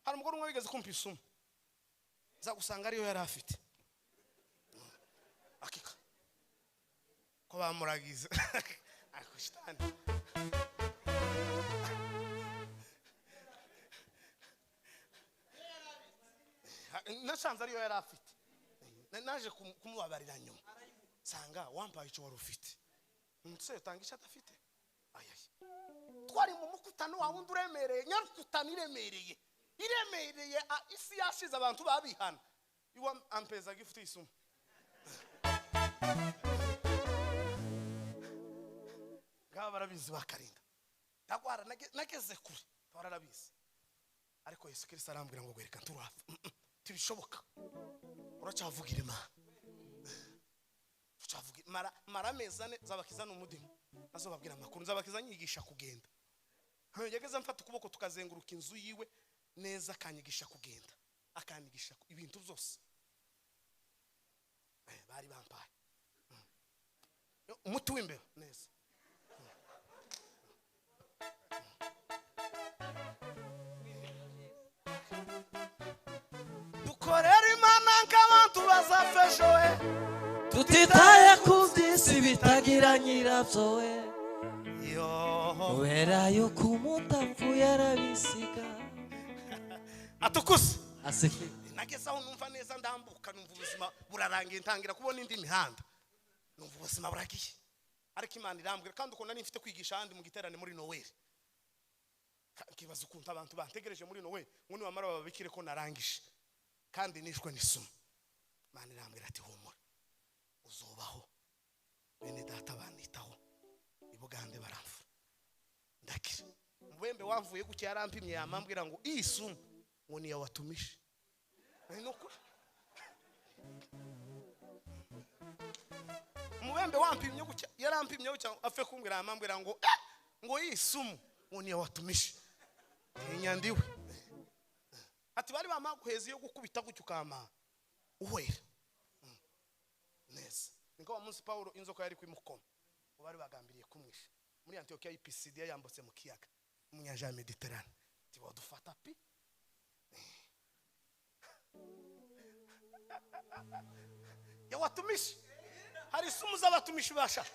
Hari umugore umwe wigeze kumpa isumu. Za gusanga ariyo yari afite. Akika. Ko bamuragize. Ariko shitani. Nasanze ariyo yari afite. Naje kumubabarira nyuma. Sanga wampaye icyo wari ufite. Umuntu yatanga icyo adafite. Ayaye. Twari mu mukutano wa wundi uremereye, nyarukutano iremereye. Iremereye isi yashize abantu babihana. Iwa ampeza gift isumu. Ngaba barabizi bakarinda. Ndagwara nageze kure. Bararabizi. Ariko Yesu Kristo arambwira ngo gwereka nturapfa. Tibishoboka. Uracyavugira Imana. Tucavugira mara mezane zabakiza n'umudimu. Azobabwira amakuru nzabakiza nyigisha kugenda. Yageze mfata ukuboko tukazenguruka inzu yiwe neza akanyigisha kugenda. Akanyigisha ibintu byose. Bari bampaye. Umuti w'imbeba neza. Dukorera Imana nk'abantu bazafeshowe tutitaye ku by'isi bitagira nyirabyo we kubera yuko umutapfu yarabisiga atukuse asifiwe. Nageze aho numva neza ndambuka numva ubuzima burarangiye ntangira kubona indi mihanda numva ubuzima buragiye. Ariko Imana irambwira kandi uko nari mfite kwigisha ahandi mu giterane muri Noel. Nkibaza ukuntu abantu bantegereje muri Noel ngo nibamara bababikire ko narangije kandi nishwe n'isumu. Imana irambwira ati humura uzobaho bene data banitaho ibugande baramfura ndakira. Mubembe wamvuye gucya yarampimye yamambwira ngo iyi sumu ngo niya watumishe. Mubembe wampimye gucya yarampimye gucya afe kumbwira yamambwira ngo ngo iyi sumu ngo niya watumishe. Nyandiwe ati bari bamaguheza yo gukubita gucya ukama uhwera neza. Niko wa munsi Paulo inzoka yari kwimukoma bari bagambiriye kumwisha muri Antiokia y'Ipisidia yambutse mu kiyaga mu nyanja ya Mediterane tibadufata pi ya watumishi. Hari sumu z'abatumishi basha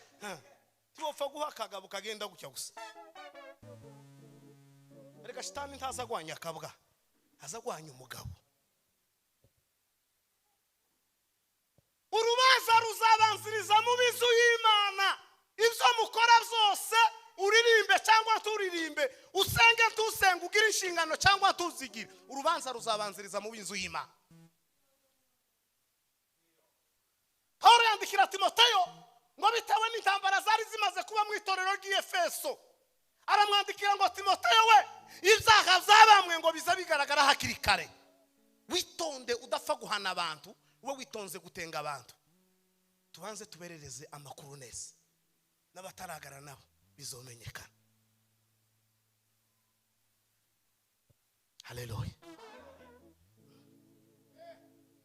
tibopfa guha akagabo kagenda gucya gusa. Reka shitani ntazagwanya akabwa azagwanya umugabo. Urubanza ruzabanziriza mu bizu y'Imana. Ibyo mukora byose uririmbe cyangwa turirimbe, usenge tusenge, ugira inshingano cyangwa tuzigire, urubanza ruzabanziriza mu bizu y'Imana. Paulo yandikira Timoteyo ngo bitewe n'intambara zari zimaze kuba mu itorero ry'Efeso, aramwandikira ngo Timoteyo we ibyaha byabamwe ngo biza bigaragara hakiri kare. Witonde udapfa guhana abantu, we witonze gutenga abantu. Tubanze tuberereze amakuru neza n'abataragara nabo bizomenyekana. Haleluya.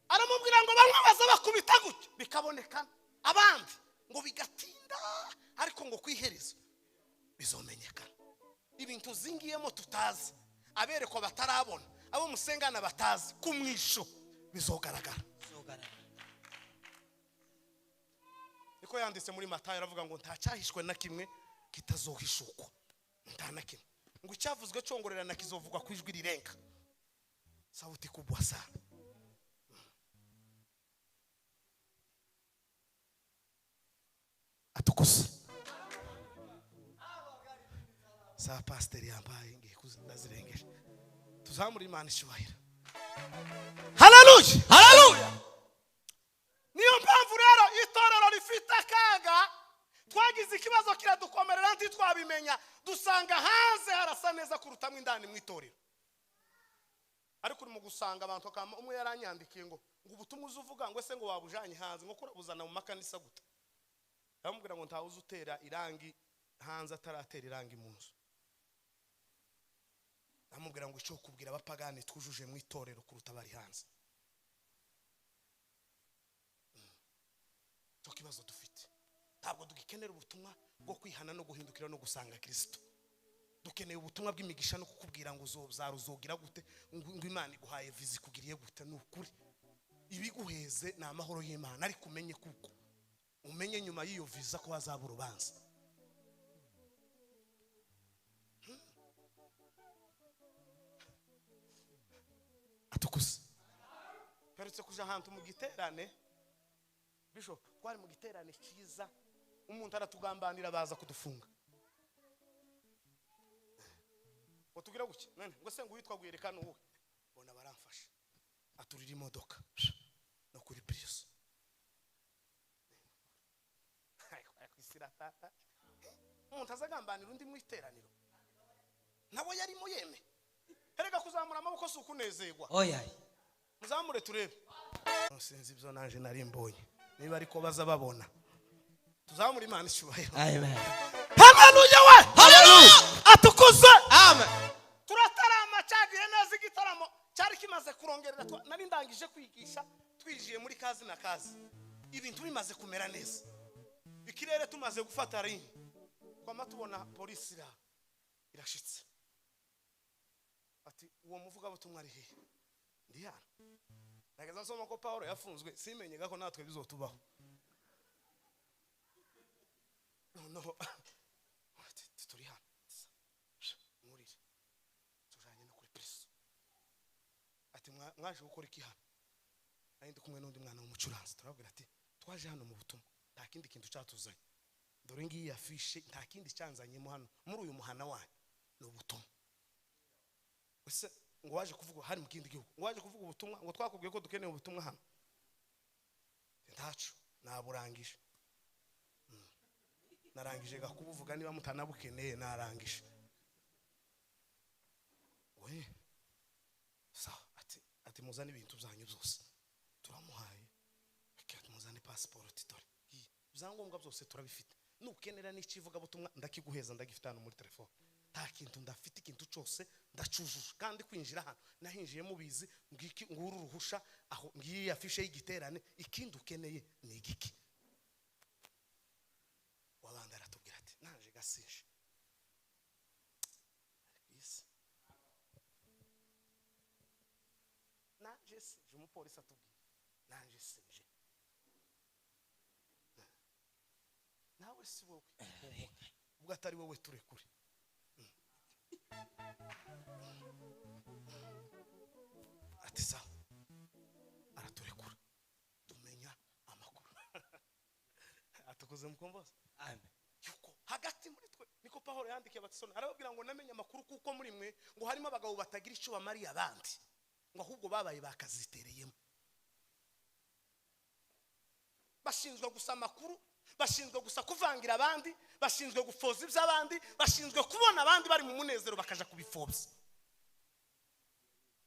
Aramubwira ngo bamwe baza bakubita gutya bikaboneka, abandi ngo bigatinda, ariko ngo kwiherezo bizomenyekana. Ibintu zingiyemo tutazi, aberekwa batarabona, abo musengana batazi, kumwisho bizogaragara. Niko yanditse muri Matayo aravuga ngo ntacyahishwe na kimwe kitazohishukwa. Nta na kimwe. Ngo icyavuzwe cyongorerana kizovugwa ku ijwi rirenga. Sauti kubwa sana. Atukuse. Sa pastor yambaye ngiye kuzazirengeje. Tuzamura Imana ishubahira. Haleluya! Haleluya! Niyo mpamvu rero itorero rifite akaga. Twagize ikibazo kiradukomerera ntitwabimenya, dusanga hanze harasa neza kuruta mu indani mu itorero. Ariko uri mu gusanga abantu akama umwe yaranyandikiye ngo ubutumwa uzuvuga ngo ese ngo wabujanye hanze ngo kurabuzana mu makanisa gute. Ndamubwira ngo ntawe uzutera irangi hanze ataratera irangi mu nzu. Ndamubwira ngo icyo kubwira abapagani twujuje mu itorero kuruta bari hanze. Cyo kibazo dufite. Ntabwo dukenera ubutumwa bwo kwihana no guhindukira no gusanga Kristo. Dukeneye ubutumwa bw'imigisha no kukubwira ngo uzobyara uzogira gute, ngo Imana iguhaye vizi kugiriye gute. Nukuri ibiguheze ni amahoro y'Imana, ariko umenye kuko umenye nyuma y'iyo viza ko hazaba urubanza. Atukuse. Perutse kuja ahantu mu giterane Bishop, twari mu giterane cyiza, umuntu aratugambanira baza kudufunga. Ngo tugira guki? None ngo se ngo witwa guyerekana uwe. Bona baramfasha. Aturira imodoka no kuri Prius. Umuntu azagambanira undi mu iteraniro. Nawe yarimo yeme. Erega kuzamura amaboko si ukunezerwa. Oya. Muzamure turebe. Sinzi ibyo nanje nari mbonye. Niba ariko baza babona. Tuzamure Imana icyubahiro. Amen. Haleluya we. Haleluya. Atukuze. Amen. Turatarama cyagiye neza igitaramo cyari kimaze kurongerera, nari ndangije kwigisha twijiye muri kazi na kazi. Ibintu bimaze kumera neza. Ikirere tumaze gufata ringi. Twama tubona polisi irashitse. Ati uwo muvuga butumwa ari hehe? Ndi hano. Nageza nsoma ko Paulo yafunzwe simenyega ko natwe bizotubaho. No. Ati turi hano. Nkurire. Tujanye no kuri prison. Ati mwaje gukora iki hano? Nari ndi kumwe n'undi mwana w'umucuranzi. Turabwira ati twaje hano mu butumwa. Nta kindi kintu cyatuzanye. Dore ngiyi afishe nta kindi cyanzanyemo hano muri uyu muhana wanyu ni ubutumwa. Ese ngo waje kuvuga hari mu kindi gihugu, ngo waje kuvuga ubutumwa, ngo twakubwiye ko dukeneye ubutumwa hano. Ntacu naburangije. Narangije gakubuvuga niba mutanabukeneye narangije. We sawa ati muzane ibintu byanyu byose. Turamuhaye. Ati muzane passport dore. Ibyangombwa byose turabifite. Nukenera n'ikivuga butumwa ndakiguheza ndagifite hano muri telefone. Nta kintu ndafite, ikintu cyose ndacujuje. Kandi kwinjira hano nahinjiye mubizi ngiki nguru ruhusha aho ngiyi afishe y'igiterane, ikindi ukeneye ni igiki. Wabandi aratubwira ati naje gasije. Ariko naje sije, umupolisi atubwira naje sije. Nawe si wowe ubwo atari wowe turekure. Ati sawa, araturekura tumenya amakuru. Atukuze mukombozi. Amen. Yuko hagati muri twe niko Paulo yandikiye abatisoni arababwira ngo namenye amakuru kuko muri mwe ngo harimo abagabo batagira icyo bamariye abandi, ngo ahubwo babaye bakazitereyemo. Bashinzwe gusa amakuru, bashinzwe gusa kuvangira abandi, bashinzwe gufoza iby'abandi, bashinzwe kubona abandi bari mu munezero bakaja kubifobya.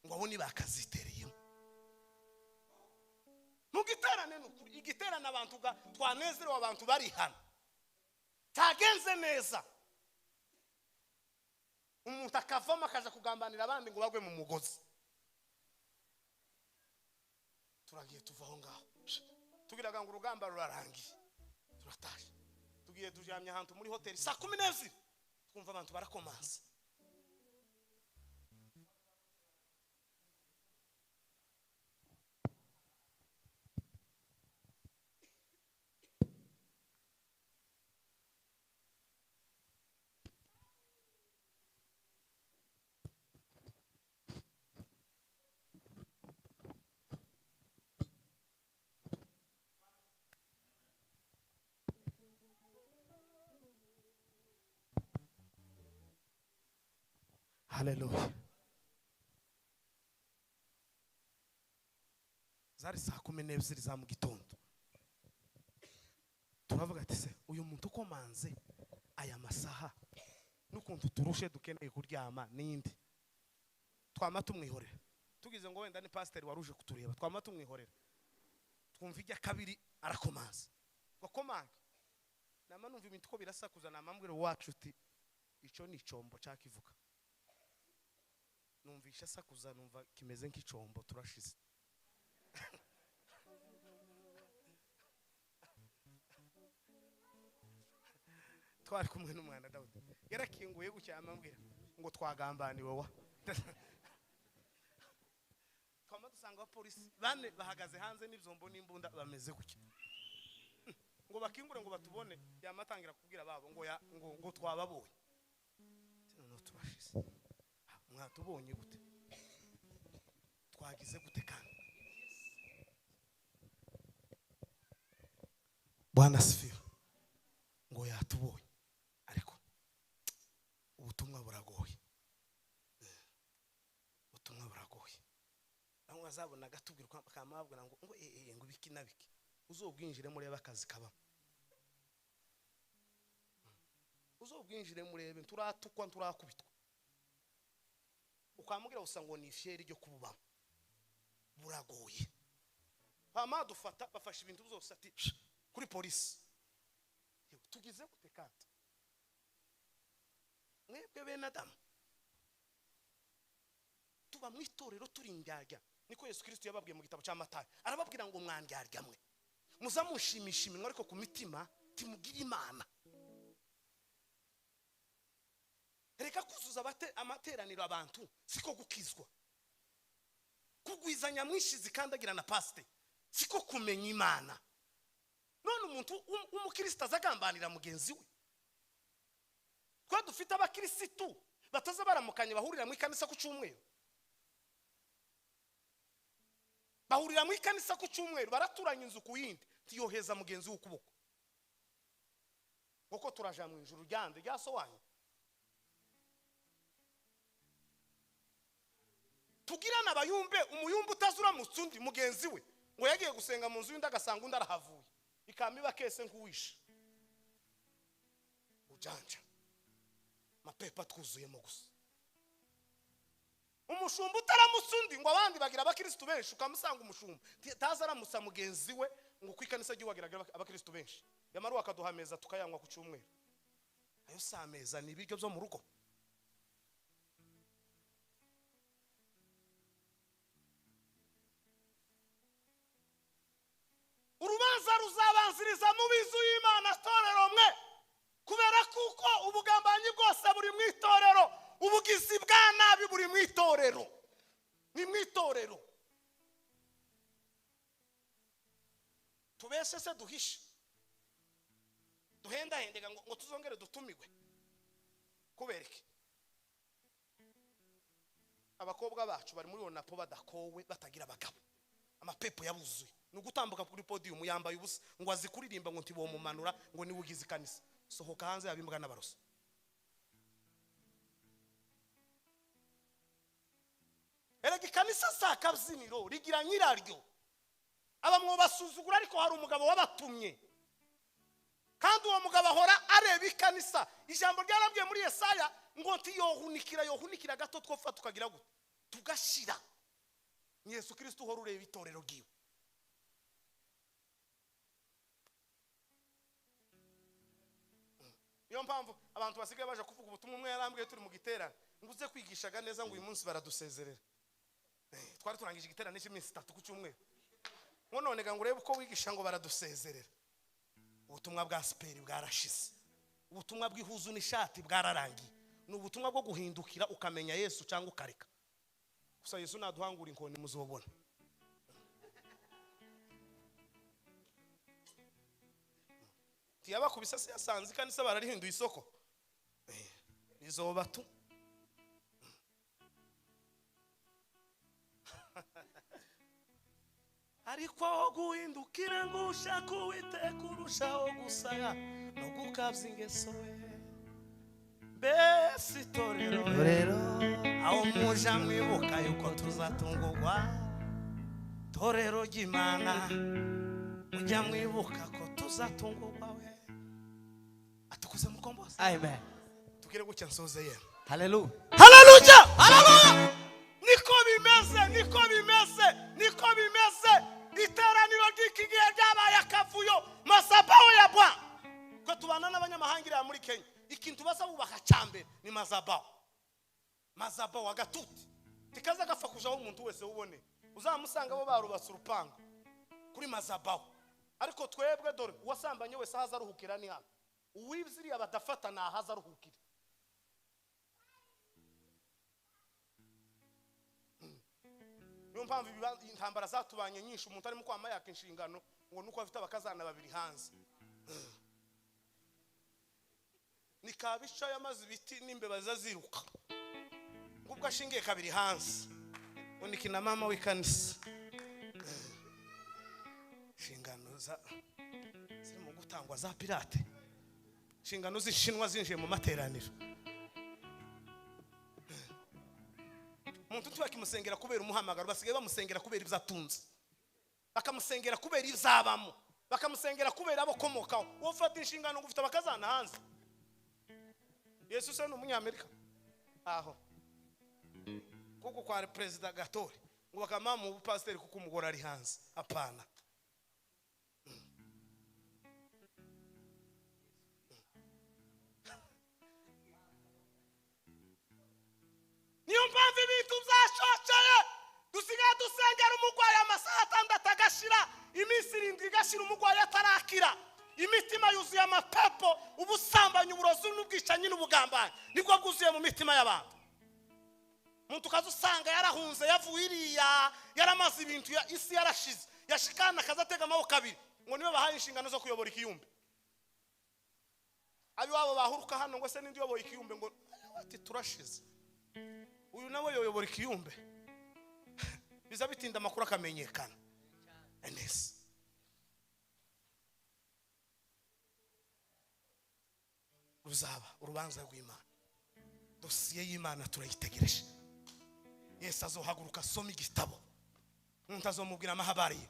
Ngo abo ni bakazitereyemo. Mugiterane nukuri, igiterane abantu twanezerewe, abantu bari hano. Tagenze neza. Umuntu akavamo akaja kugambanira abandi ngo bagwe mu mugozi. Turagiye tuva aho ngaho. Tugiraga ngo urugamba rurarangiye. Turataje. Tugiye tujamye ahantu muri hoteli saa 12. Twumva abantu barakomanza. Haleluya. Zari saa 12 za mu gitondo. Turavuga ati se uyu muntu ukomanze aya masaha n'ukuntu turushe dukeneye kuryama nindi. Twama tumwihorera. Tugize ngo wenda ni pastor waruje kutureba, twama tumwihorera. Twumva ijya kabiri arakomanza. Gakomange. Nama numva ibintu ko birasakuza namambwira wacu uti ico ni icombo cyakivuga. Numvisha sakuza numva kimeze nk'icombo turashize. Twari kumwe n'umwana Dawudi. Yarakinguye gucya amambwira ngo twagambaniwe wa. Twama dusanga abapolisi bane bahagaze hanze n'ivyombo n'imbunda bameze gucya. Ngo bakingure ngo batubone, yamatangira kubwira babo ngo ngo twababonye. None turashize. Mwatubonye gute? Twagize gute kandi? Bwana asifiwe. Ngo yatubonye. Ariko ubutumwa buragoye. Ubutumwa buragoye. Aho azabona gatubwira kamabwira ngo ngo ngo biki na biki. Uzobwinjire murebe akazi kabamo. Uzobwinjire murebe turatukwa turakubitwa. Ukamubwira gusa ngo ni ifyeri ryo kububamo. Buragoye. Hama dufata bafashe ibintu byose ati kuri polisi. Tugize gute kandi? Mwebwe bene Adamu tuba mu itorero turi indyarya. Niko Yesu Kristo yababwiye mu gitabo cya Matayo. Arababwira ngo mwandyarya mwe, muzamushimisha iminwa ariko ku mitima timugire Imana. Reka kuzuza amateraniro abantu siko gukizwa. Kugwizanya mwinshi zikandagira na pasite siko kumenya Imana. None umuntu w'umukristo azagambanira mugenzi we. Kwa dufite abakirisitu bataza baramukanye bahurira mu ikanisa ku cyumweru. Bahurira mu ikanisa ku cyumweru baraturanya inzu ku yindi tiyoheza mugenzi w'ukuboko. Kuko turaja mu ijuru ryande rya so wanyu. Tugirana abayumbe umuyumbe utazura mutsundi mugenzi we ngo yagiye gusenga mu nzu y'undi agasanga undi arahavuye ikamiba kese nkuwisha. Ujanja mapepa twuzuyemo gusa. Umushumba utaramutsundi ngo abandi bagira abakristo benshi ukamusanga umushumba tazaramutsa mugenzi we ngo kwikanisa giwagira abakristo benshi yamaru akaduhameza tukayanywa ku cyumweru. Ayo sameza ni ibiryo byo mu rugo. Urubanza ruzabanziriza mu bizu y'Imana torero mwe, kubera kuko ubugambanyi bwose buri mu itorero, ubugizi bwa nabi buri mu itorero, ni mu itorero. Tubese se duhishe duhendahendega ngo tuzongere dutumigwe. Kubera iki? Abakobwa bacu bari muri onapo badakowe batagira abagabo, amapepo yabuzuye. Nugutambuka kuri podium yambaye ubusa ngo azikuririmba ngo ntibomumanura ngo ni ugize ikanisa. Sohoka hanze yabimbwa n'abaroso. Erega ikanisa sakabyiniro rigira nyiraryo. Abamwo basuzugura ariko hari umugabo wabatumye. Kandi uwo mugabo ahora areba ikanisa. Ijambo ryarambwiye muri Yesaya ngo ntiyohunikira yohunikira gato twopfa tukagira gute tugashira. Ni Yesu Kristo uhora ureba itorero ryiwe. Niyo mpamvu abantu basigaye baje kuvuga ubutumwa. Umwe yarambwiye turi mu giterane ngo uze kwigishaga neza ngo uyu munsi baradusezerera. Twari turangije igiterane cy'iminsi 3 ku cyumweru. Ngo none ga ngo urebe uko wigisha ngo baradusezerera. Ubutumwa bwa siperi bwarashize. Ubutumwa bw'ihuzu n'ishati bwararangiye. Ni ubutumwa bwo guhindukira ukamenya Yesu cyangwa ukareka. Gusa Yesu naduhangura inkoni muzobona. Tiyabakubisa se yasanze kandi bararihinduye isoko. Izoba tu. Ariko aho guhindukira ngo ushake Uwiteka urushaho gusaya no gukabya ingeso we. Mbese itorero aho muja mwibuka yuko tuzatungurwa. Torero ry'Imana mujya mwibuka ko tuzatungurwa we. Atukuze mukombozi. Amen. Tukire gutya nsoze yemwe. Haleluya. Haleluya. Haleluya. Niko bimeze, niko bimeze, niko bimeze. Iteraniro ry'iki gihe ryabaye akavuyo. Mazabaho ya Bwana. Ko tubana n'abanyamahanga muri Kenya, ikintu baza bubaka cyambere ni mazabaho. Mazabaho agatuti tikaza gapfa kujaho umuntu wese ubone. Uzamusanga bo barubatse urupango kuri mazabaho. Ariko twebwe dore uwasambanye wese ahaza aruhukira ni hano. Uwibziriya badafata na ahaza aruhukira. Niyo mpamvu intambara zatubanye nyinshi umuntu arimo kwama yaka inshingano ngo nuko afite abakazana babiri hanze. Nikabisha yamaze ibiti n'imbeba zaziruka. Ngubwo ashingiye kabiri hanze. Undi na mama w'ikanisa. Inshingano za zirimo gutangwa za pirate. Inshingano zishinwa zinjiye mu materaniro. Umuntu tubakimusengera kubera umuhamagaro, basigaye bamusengera kubera ibyatunze. Bakamusengera kubera ibzabamo. Bakamusengera kubera abakomokaho. Wowe ufata inshingano ngo ufite abakazana hanze. Yesu se ni umunyamerika. Aho. Kuko kwa Perezida Gatore ngo bakamamu ubupasiteri kuko umugore ari hanze. Apana. Niyo mpamvu ibintu byashosheye dusigaye dusengera umurwayi amasaha 6 agashira, iminsi 7 igashira umurwayi atarakira. Imitima yuzuye amapepo, ubusambanyi, uburozi n'ubwicanyi n'ubugambanyi nibwo bwuzuye mu mitima y'abantu. Umuntu ukaza usanga yarahunze, yavuye iriya, yaramaze ibintu, isi yarashize, yashikana akazatega amaboko abiri ngo niwe bahaye inshingano zo kuyobora ikiyumbe. Abiwabo bahuruka hano ngo se nindi uyoboye ikiyumbe, ngo ati turashize, uyu nawe yoyobora ikiyumbe. Biza bitinda amakuru akamenyekana. Enes ruzaba urubanza rw'Imana. Dosiye y'Imana turayitegereje. Yesu azohaguruka asoma igitabo, umuntu azomubwira amahabari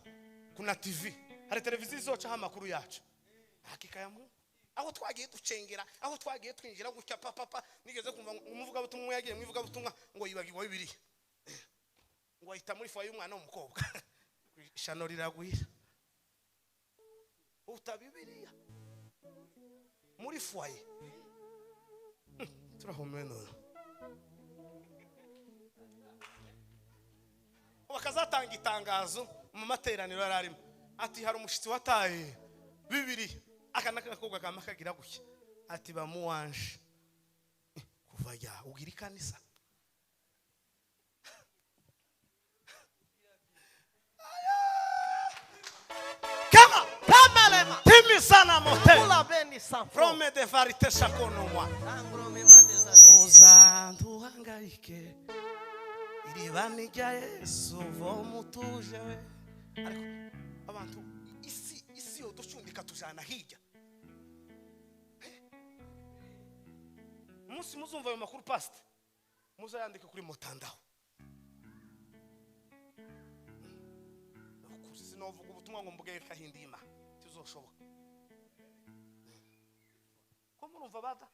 kuna TV, hari televiziyo izocaho amakuru yacu. Hakika ya Mungu, aho twagiye ducengera, aho twagiye twinjira gutya papa. Nigeze kumva umuvugabutumwa yagiye mu ivugabutumwa ngo yibagirwa Bibiliya, ngo ahita muri foyer y'umwana w'umukobwa. Ishano riragwira, uta Bibiliya muri foyer. Turahumwe none. Bakazatanga itangazo mu materaniro yararimo ati hari umushitsi wataye Bibiliya, aka n'akakobwa kama kagira gutya ati bamuwanje kuva ya ugira ikanisa. Kama Kamalema. Timi sana mote Kula beni sanfro. Prome de varite shakono mwa Sangro mema des Uzanduhangayike iriba ni rya Yesu vomutuje we. Ariko abantu isi yo ducundika tujana hirya. Umunsi muzumva ayo makuru pastor, muzayandike kuri mutandao. Sinovuga ubutumwa ngo mbuge kahindima tuzoshoboka. Ko murumva bada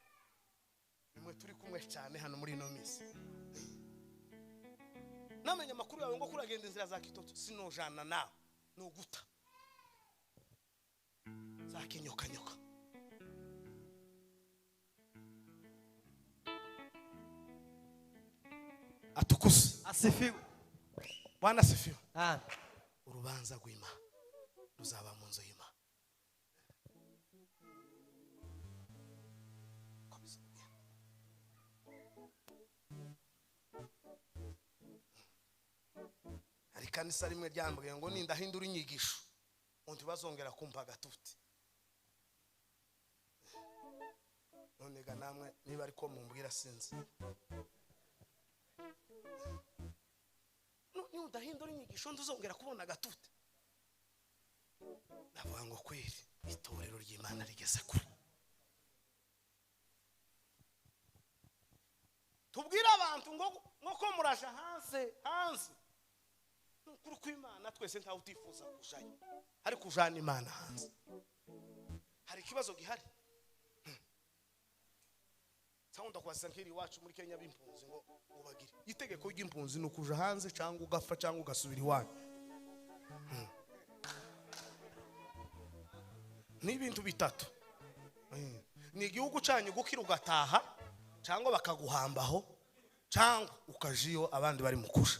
nimwe turi kumwe cyane hano muri ino minsi. Namenye amakuru yawe ngo kuragenda inzira za kitoto, sinojana nawe nuguta za kinyokanyoka. Atukuse. Asifiwe. Bwana asifiwe. Amen. Urubanza rw'Imana ruzaba mu nzu y'Imana. Hari kanisa rimwe ryambwiye ngo nindahindura inyigisho undi bazongera kumpa gatuti. None ga namwe niba ariko mumbwira sinzi. Ni udahindura inyigisho nduzongera kubona gatuti. Ndavuga ngo kweri itorero ry'Imana rigeze kure. Tubwira abantu ngo ko muraja hanze hanze. Nukuri kw'Imana twese ntawe utifuza kujayo, ariko ujana Imana hanze. Hari ikibazo gihari. Cyangwa kwasa nkiri iwacu muri Kenya b'impunzi ngo ubagire itegeko ry'impunzi nukuja hanze cyangwa ugafa cyangwa ugasubira iwanyu. Ni ibintu bitatu. Ni igihugu cyanyu gukira ugataha, cyangwa bakaguhambaho, cyangwa ukajiyo abandi bari mukusha.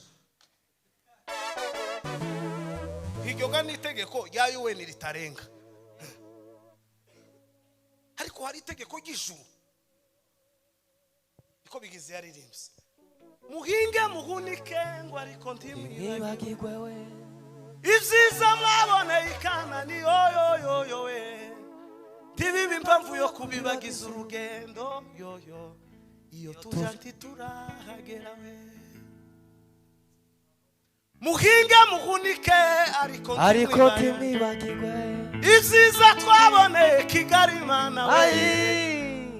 Iryo ga ni itegeko rya UN ritarenga. Ariko hari itegeko ry'ijuru niko bigize yaririmbye. Muhinge muhunike ngo ariko ntimwibagirwe we ibyiza mwaboneye i Kanani yoyoyoyo we, ntibibe impamvu yo kubibagiza urugendo yoyo, iyo tuja ntiturahagera we. Muhinge muhunike ariko ntimwibagirwe ibyiza twaboneye Kigali Mana we,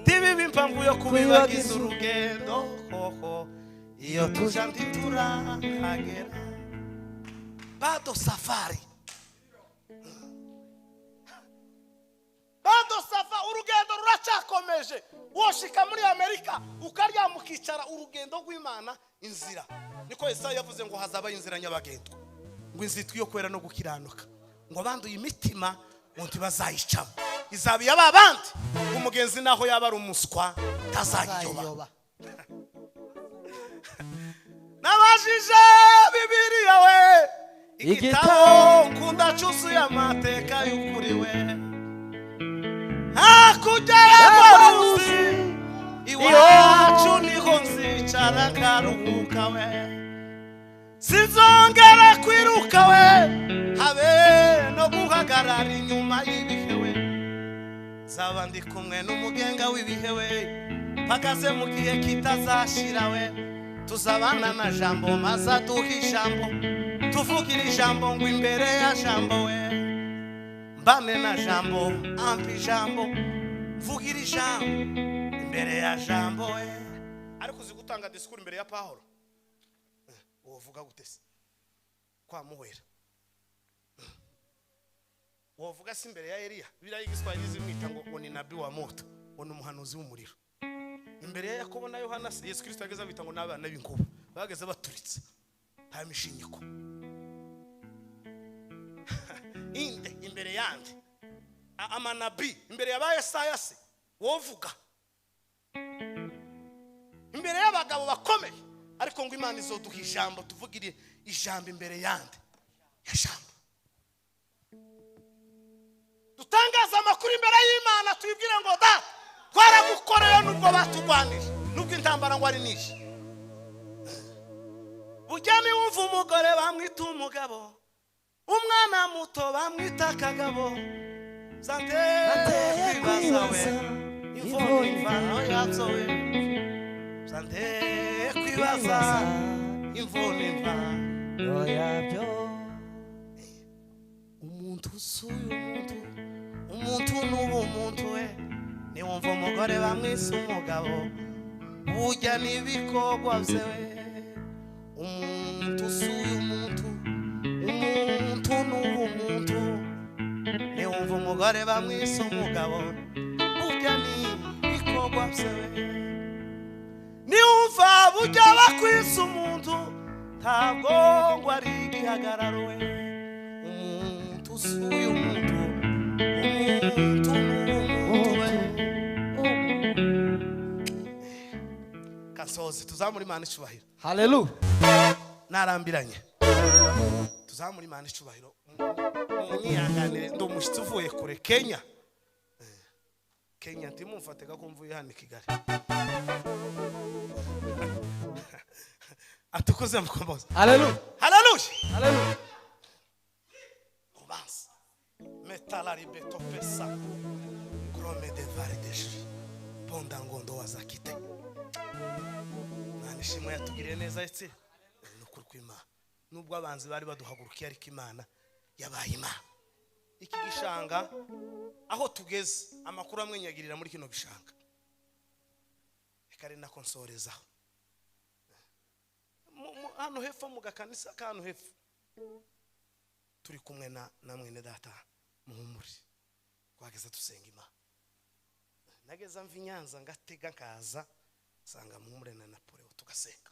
ntibibe impamvu yo kubibagiza urugendo hoho, iyo tuja ntiturahagera. Bado safari, bado safari. Urugendo ruracyakomeje. Woshika muri Amerika ukaryama ukicara, urugendo rw'Imana inzira. Niko Yesaya yavuze ngo hazaba inzira nyabagendwa, ngo inzira yo kwera no gukiranuka, ngo abanduye imitima ngo ntibazayicamo, izaba iya ba bandi, umugenzi naho yaba ari umuswa tazayiyoba. Nabajije Bibiliya we, igitabo nkunda cyuzuye amateka y'ukuri we, hakurya y'amaruzi iwacu niho nzicara nkaruhuka we, sinzongera kwiruka we, habe no guhagarara inyuma y'ibihe we, nzaba ndi kumwe n'umugenga w'ibihe we, mpagaze mu gihe kitazashira we, tuzabana na Jambo maze aduha ijambo, tuvugira ijambo ngo imbere ya Jambo we, mbane na Jambo ampa ijambo, mvugira ijambo imbere ya Jambo we. Ariko uzi gutanga disikuru imbere ya Pawulo, wovuga gute se kwa muhera? Wovuga se imbere ya Eliya? Biriya y'igiswahili zimwita ngo ni nabi wa moto, ngo ni umuhanuzi w'umuriro. Imbere ya Yakobo na Yohana se Yesu Kristo yageze abita ngo n'abana b'inkuba, bageze baturitse nta mishinyiko. Inde imbere yande amanabi, imbere ya ba Yesaya se wovuga, imbere y'abagabo bakomeye. Ariko ngo Imana izoduha ijambo, tuvugire ijambo imbere yande ya Jambo, dutangaza amakuru imbere y'Imana, tuyibwire ngo da twaragukoreye nubwo batugwanije, nubwo intambara ngo ari nyinshi. Burya niwumva umugore bamwita umugabo, umwana muto bamwita akagabo, zanteye kwibaza we, imvano imvano yabyo we, zanteye kwibaza imvano imvano yabyo. Umuntu usuye umuntu, umuntu n'ubu umuntu we, niwumva umugore bamwise umugabo, burya n'ibikorwa bye we. Umuntu usuye umuntu, umuntu n'ubu umuntu, niwumva umugore bamwise umugabo, burya n'ibikorwa bye we. Niwumva burya bakwise umuntu, ntabwo ngo ari igihagararo we. Umuntu usuye umuntu, umuntu n'ubu umuntu we. Kasozi tuzamura Imana icubahiro. Haleluya. Narambiranye. Tuzamura Imana icubahiro. Munyihanganire ndi umushyitsi uvuye kure Kenya. Kenya ntimumfate ko mvuye hano i Kigali. Atukuze mukombozi. Haleluya. Haleluya. Haleluya. Ubanza. Metalari beto pesa. Grome de vare de jwi. Ponda ngondo wazakite. Imana ishimwe yatugiriye neza etse. Ni ukuri kw'Imana. Nubwo abanzi bari baduhagurukiye, ariko Imana yabaye Imana. Iki gishanga aho tugeze amakuru amwenyagirira muri kino gishanga. Reka ari nako nsorezaho. Hano hepfo mu gakanisa kano hepfo turi kumwe na mwene data Muhumuri, twageze dusenga Imana. Nageza mva i Nyanza ngatega nkaza nsanga Muhumure na Napoleon tugasenga.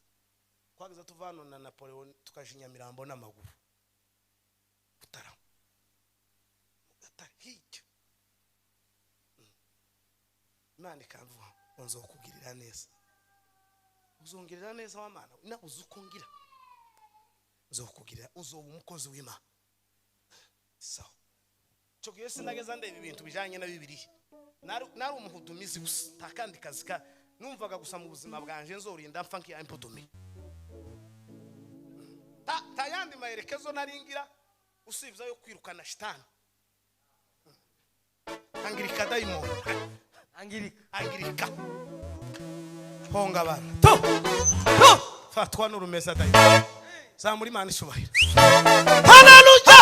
Twageze tuva hano na Napoleon tukaja i Nyamirambo n'amaguru Butarama mu gatare hirya. Imana ikamvuga ngo nzokugirira neza, uzongerera neza wa Mana, nabuze uko ngira, nzokugirira, uzoba umukozi w'Imana. Sawa. Cyo gihe sinageza ndeba ibintu bijanye na Bibiliya, nari umuhudumizi gusa, nta kandi kazi ka numvaga gusa mu buzima bwanje nzorinda mfa nkiya impudumi. Ta yandi mayerekezo naringira usibye yo kwirukana shitani, angirika dayimoni, Angirika. angirika honga bana to to fatwa n'urumeza dayimoni. Zamura Imana icubahiro. Haleluya.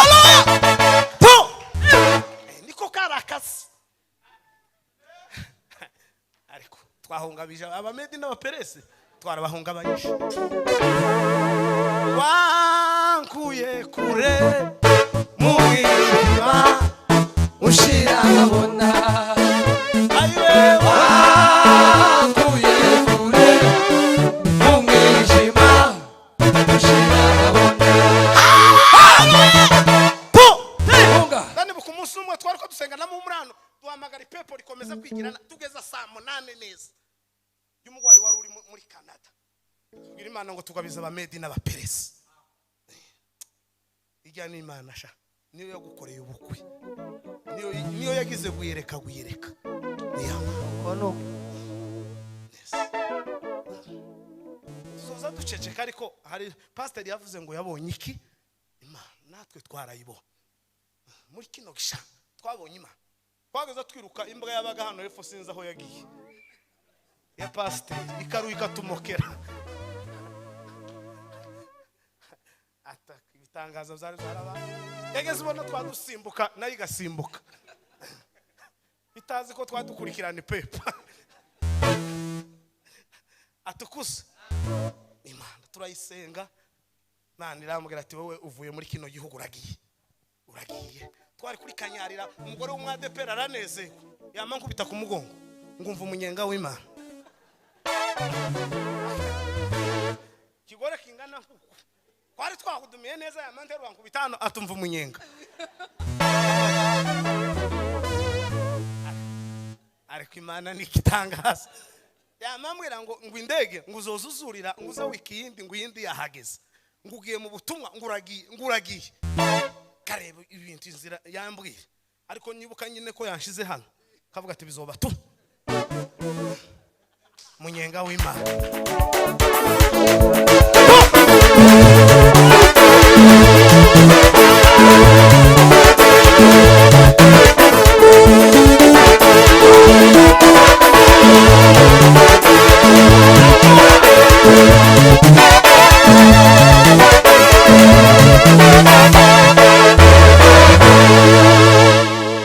To niko karakazi. Ariko twahungabije abamedi n'abaperesi, twarabahungabanyije. Wankuye kure mu mwijima ushira abona. Imana ngo tugabiza abamedi n'abaperesi. Ijya n'Imana sha niyo yagukoreye ubukwe, niyo yagize guyereka Kono tuzoza duceceka. Ariko hari pastor yavuze ngo yabonye iki Imana, natwe twarayibonye muri kino gisha twabonye Imana. Twageze twiruka imbwa yabaga hano hepfo sinzi aho yagiye ya pastor ikaruka tumokera ataka ibitangaza byari byaraba. Yageze ubona twadusimbuka nayo igasimbuka itazi ko twadukurikirana ipepa atukusa. Imana turayisenga. Imana irambwira ati wowe uvuye muri kino gihugu uragiye. Twari kuri Kanyarira, umugore w'umwadepera aranezerwa yama nkubita ku mugongo ngumva umunyenga w'Imana. Kigore kingana nkuko twari twahudumiye neza yama nterwa nkubita hano atumva umunyenga. Ariko Imana nikitangaza. Yamambwira ngo indege ngo uzozuzurira ngo uza wiki yindi ngo yindi yahageze ngo ugiye mu butumwa ngo uragiye kareba ibintu inzira yambwira. Ariko nibuka nyine ko yanshize hano kavuga ati bizoba tu munyenga w'Imana.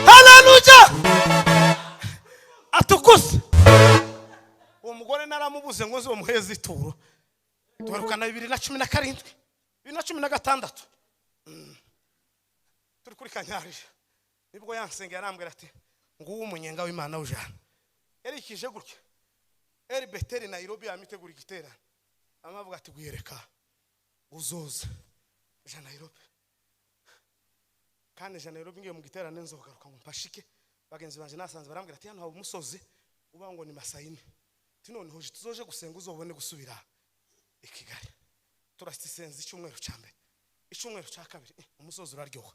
Haleluya! Atukuse. Uwo mugore naramubuze ngo nzomuheze ituro. Tugarukana 2017 2016 turi kuri Kanyarira nibwo yansengeye arambwira ati nguwo umunyenga w'Imana ujana. Yarikije gutya Eri Beteri Nairobi yamitegura igiterane amavuga ati guyereka uzoza ja Nairobi. Kandi ja Nairobi ngiye mu giterane nzogaruka ngo mpashike. Bagenzi banje nasanze barambwira ati hano haba umusozi uba ngo ni Masayini, ati none hoje tuzoje gusenga uzobone gusubira i Kigali. Turasisenza icyumweru cya mbere, icyumweru cya kabiri umusozi uraryoha.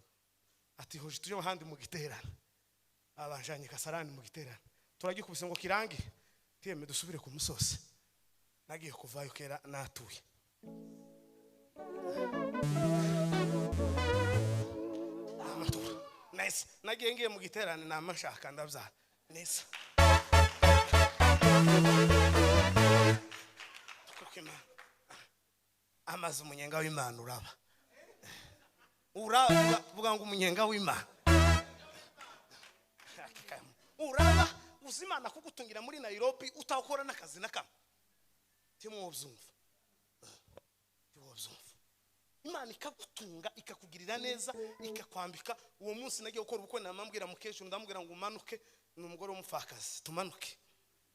Ati hoje tuje ahandi mu giterane, abanjanye Kasarani mu giterane turagikubise ngo kirangi tiyeme dusubire ku musozi. Nagiye kuvayo kera natuye. Nice. Nagiye ngiye mu giterane namashaka ndabyara. Neza. Amaze umunyenga w'Imana uraba. Uraba vuga ngo umunyenga w'Imana. Uraba uzimana kugutungira muri Nairobi utakora n'akazi nakamwe. Timwobyumva. Imana ikagutunga ikakugirira neza ikakwambika. Uwo munsi nagiye gukora ubukwe namambwira mukecuru ndamubwira ngo umanuke, ni umugore w'umupfakazi, tumanuke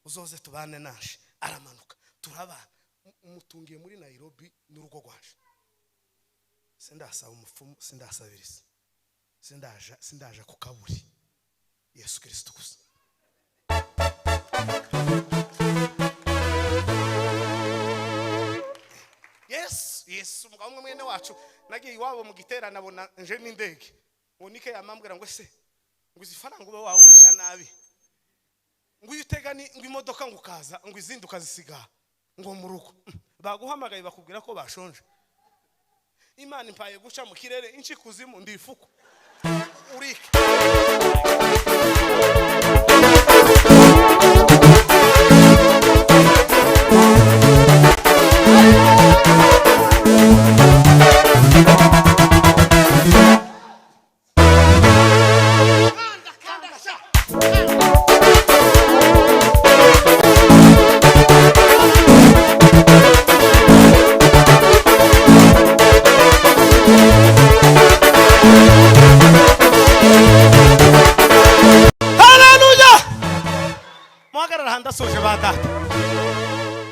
uzoze tubane naje. Aramanuka turabana. Umutungiye muri Nairobi n'urugo rwaje. Sindasaba umupfumu, sindasabiriza, sindaja ku kaburi. Yesu Kristo gusa. Yesu umugabo umwe mwene wacu nagiye iwabo mu giterane abona nje n'indege ngo nike yamambwira ngo se ngo izifaranga uba wawisha nabi, ngo iyo utega ni ngo imodoka ngo ukaza ngo izindi ukazisiga ngo mu rugo baguhamagaye bakubwira ko bashonje. Imana impaye guca mu kirere inshi kuzimu ndifuko urike.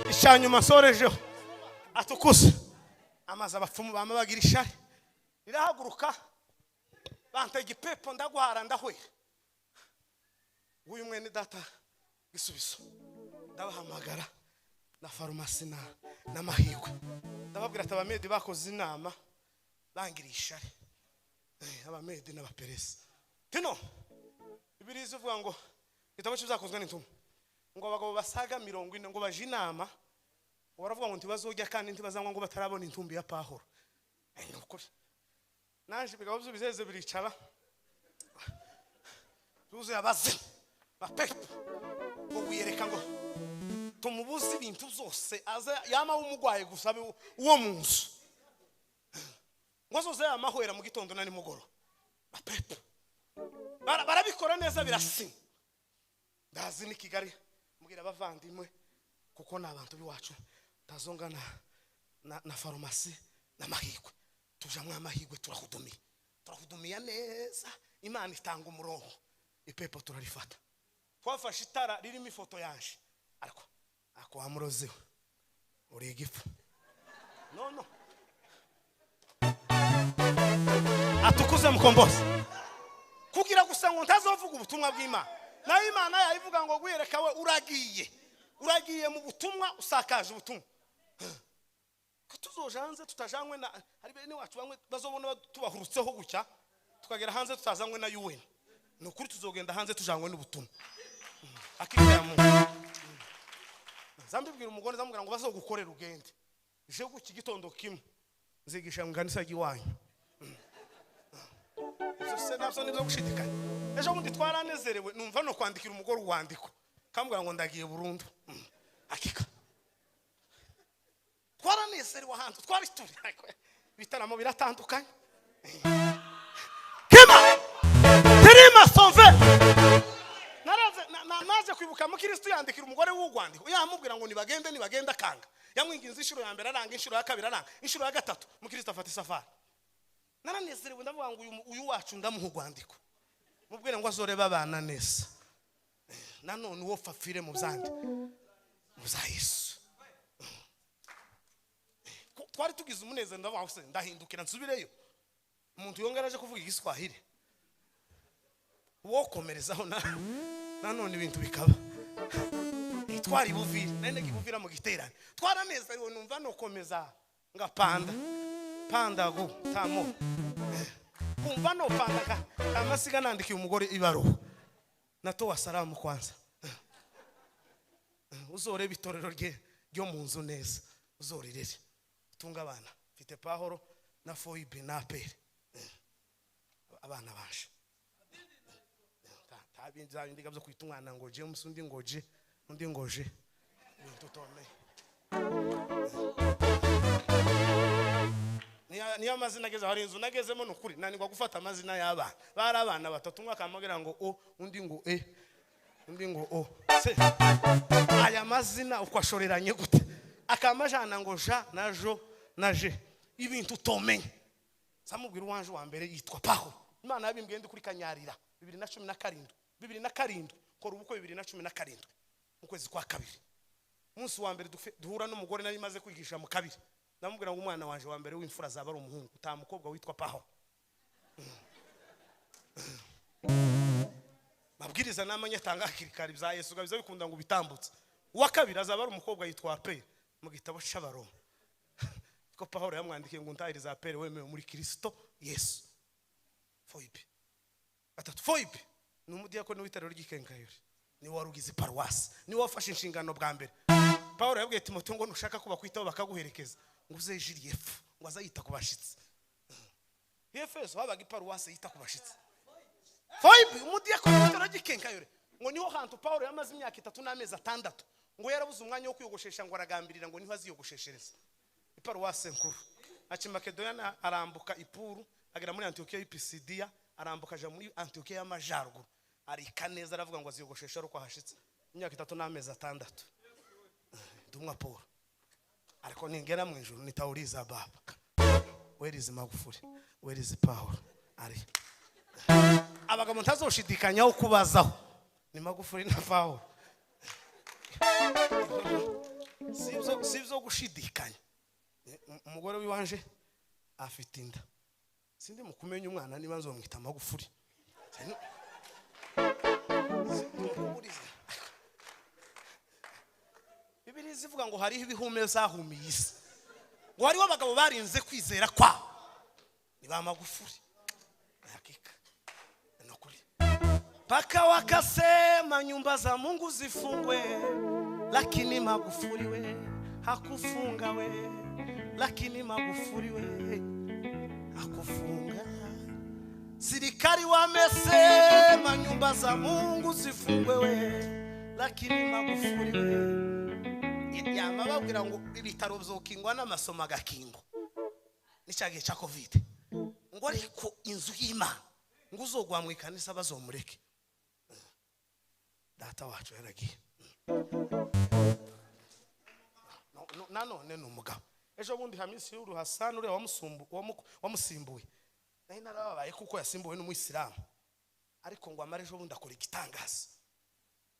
Icyanyuma nsorejeho atukuze amazi abapfumu bama bagira ishari rirahaguruka bantega ipepo ndagwara ndahwera. Uyu mwene data gisubizo ndabahamagara na farumasi n'amahirwe Ndababwira ati abamedi bakoze inama bangirisha abamedi n'abaperesi. Tino Bibiliya ivuga ngo igitabo cy'ibyakozwe n'intumwa ngo abagabo basaga 40 ngo baje inama, baravuga ngo ntibazojya kandi ntibazanywa ngo batarabona intumbi ya Pawulo. Nukuri naje bigabo by'ubizeze biricara tuze abaze bapepa ngo wiyereka ngo tumubuze ibintu byose aza yama umugwaye gusa uwo munzu ngo zoze yamahwera mu gitondo na nimugoro bapepa barabikora neza birasinya. Ndazi ni Kigali mbwira abavandimwe kuko nabantu biwacu tazongana na farumasi n'amahirwe tujamwe amahirwe turahudumiya neza. Imana itanga umurongo ipepo turarifata. Twafashe itara ririmo ifoto yanje ariko ako amurozeho uri igifu no atukuze mukombozi kugira gusa ngo ntazovuga ubutumwa bw'Imana. Nayo Imana yayivuga ngo gwireka we uragiye mu butumwa usakaje ubutumwa. Ko tuzoja hanze tutajanywe na hari bene wacu bamwe bazobona tubahurutseho gucya tukagera hanze tutazanywe na UN. Nukuri tuzogenda hanze tujanywe n'ubutumwa. Akika mu zambibwira umugore zamubwira ngo bazogukorera ugende je guki gitondo kimwe nzigisha mu kanisa giwanyu. Zose nabyo nibyo gushidikanya. Ejo bundi twaranezerewe numva no kwandikira umugore uwandiko kambwira ngo ndagiye burundu. Akika twaranezerewe ahantu twari turi bitaramo biratandukanye. Kema terima sonve naraze naje kwibuka mu Kristo yandikira umugore w'ugwandiko yamubwira ngo nibagende akanga yamwinginze inshuro ya mbere aranga, inshuro ya kabiri aranga, inshuro ya gatatu mu Kristo afata isafari. Naranezerewe ndavuga ngo uyu wacu ndamuha ugwandiko mubwire ngo azoreba abana neza. Nanone uwo fafire mu byandi muza Yesu. Twari tugize umunezero ndavuga ngo ndahindukira nsubireyo. Umuntu yongeraje kuvuga igiswahili wokomerezaho nanone ibintu bikaba. Twari buvira nane kibuvira mu giterane twaranezerewe numva no komeza ngapanda panda go tamo kumva no panda amasiga nandikiye umugore ibaruwa natowa salamu kwanza. Uzoreba itorero rye ryo mu nzu neza uzorirere tunga abana mfite Pahoro na Foibe na Apere abana baje tabinza indiga byo kwita umwana ngo James undi ngo J undi ngo J tutome niyo amazina ageze hari inzu nagezemo nukuri nanigwa gufata amazina y'abana bari abana batatu umwe akamubwira ngo o undi ngo e undi ngo o se aya mazina uko ashoreranye gute akamajana ngo ja na jo na je ibintu utomenye. Samubwira uwanje wa mbere yitwa Paho. Imana yabimbwiye ndi kuri Kanyarira 2017 2007 kora ubukwe 2017 mu kwezi kwa kabiri. Umunsi wa mbere duhura n'umugore nari maze kwigisha mu kabiri ndamubwira ngo umwana wanje wa mbere w'imfura azaba ari umuhungu utamukobwa witwa Paho. Mabwiriza namanye tanga hakiri bya Yesu gabiza bikunda ngo bitambutse. Uwa kabiri azaba ari umukobwa yitwa Apere mu gitabo cy'Abaroma. Ko Pawulo yamwandikiye ngo ntahiriza Apere wemewe muri Kristo Yesu. Foibe atatu Foibe ni umudiyakoni w'itorero ry'Ikenkayori ni warugize paruwasi ni wafashe inshingano bwa mbere. Pawulo yabwiye Timoteyo ngo nushaka kuba kwitaho bakaguherekeza ngo uze Jiliyefu ngo azayita ku bashitsi. Efeso habaga iparuwasi yita ku bashitsi. Foibe umudiyakoni w'itorero ry'Ikenkayori ngo niho hantu Pawulo yamaze imyaka 3 n'amezi 6 ngo yarabuze umwanya wo kwiyogoshesha ngo aragambirira ngo niho aziyogosheshereza. Iparuwasi nkuru aci Makedonia arambuka Ipuru agera muri Antiokiya y'Ipisidiya arambuka aja muri Antiokiya y'Amajaruguru arika neza aravuga ngo aziyogoshesha uko hashitse imyaka 3 n'amezi 6. Ndumwa Paul ariko ningera mu ijuru nitawuriza baba where is Magufuli where is Paul ari abagabo ntazoshidikanyaho kubazaho ni Magufuli na Paul sivyo gushidikanya. Umugore wiwanje afite inda sindi mukumenya umwana niba nzomwita Magufuli. Bibiliya ivuga ngo hariho ibihume zahumiye isi. Ngo hariho abagabo barinze kwizera kwabo ni ba Magufuli. Hakika ni ukuri. Paka wakasema nyumba za Mungu zifungwe, lakini Magufuli we hakufunga we, lakini Magufuli we hakufunga. Sirikali wamesema nyumba za Mungu zifungwe we, lakini Magufuli we. Yama babwira ngo ibitaro byokingwa n'amasomo agakingo n'icyagihe cya Covid, ngo ariko inzu y'Imana ngo uzogwa mu ikanisa bazomureke. Data wacu yaragiye. Nanone ni umugabo. Ejo bundi Hamisi Yuru Hassan uriya wamusimbuye, nari narababaye kuko yasimbuwe n'umuyisilamu, ariko ngo amare ejo bundi akora igitangaza,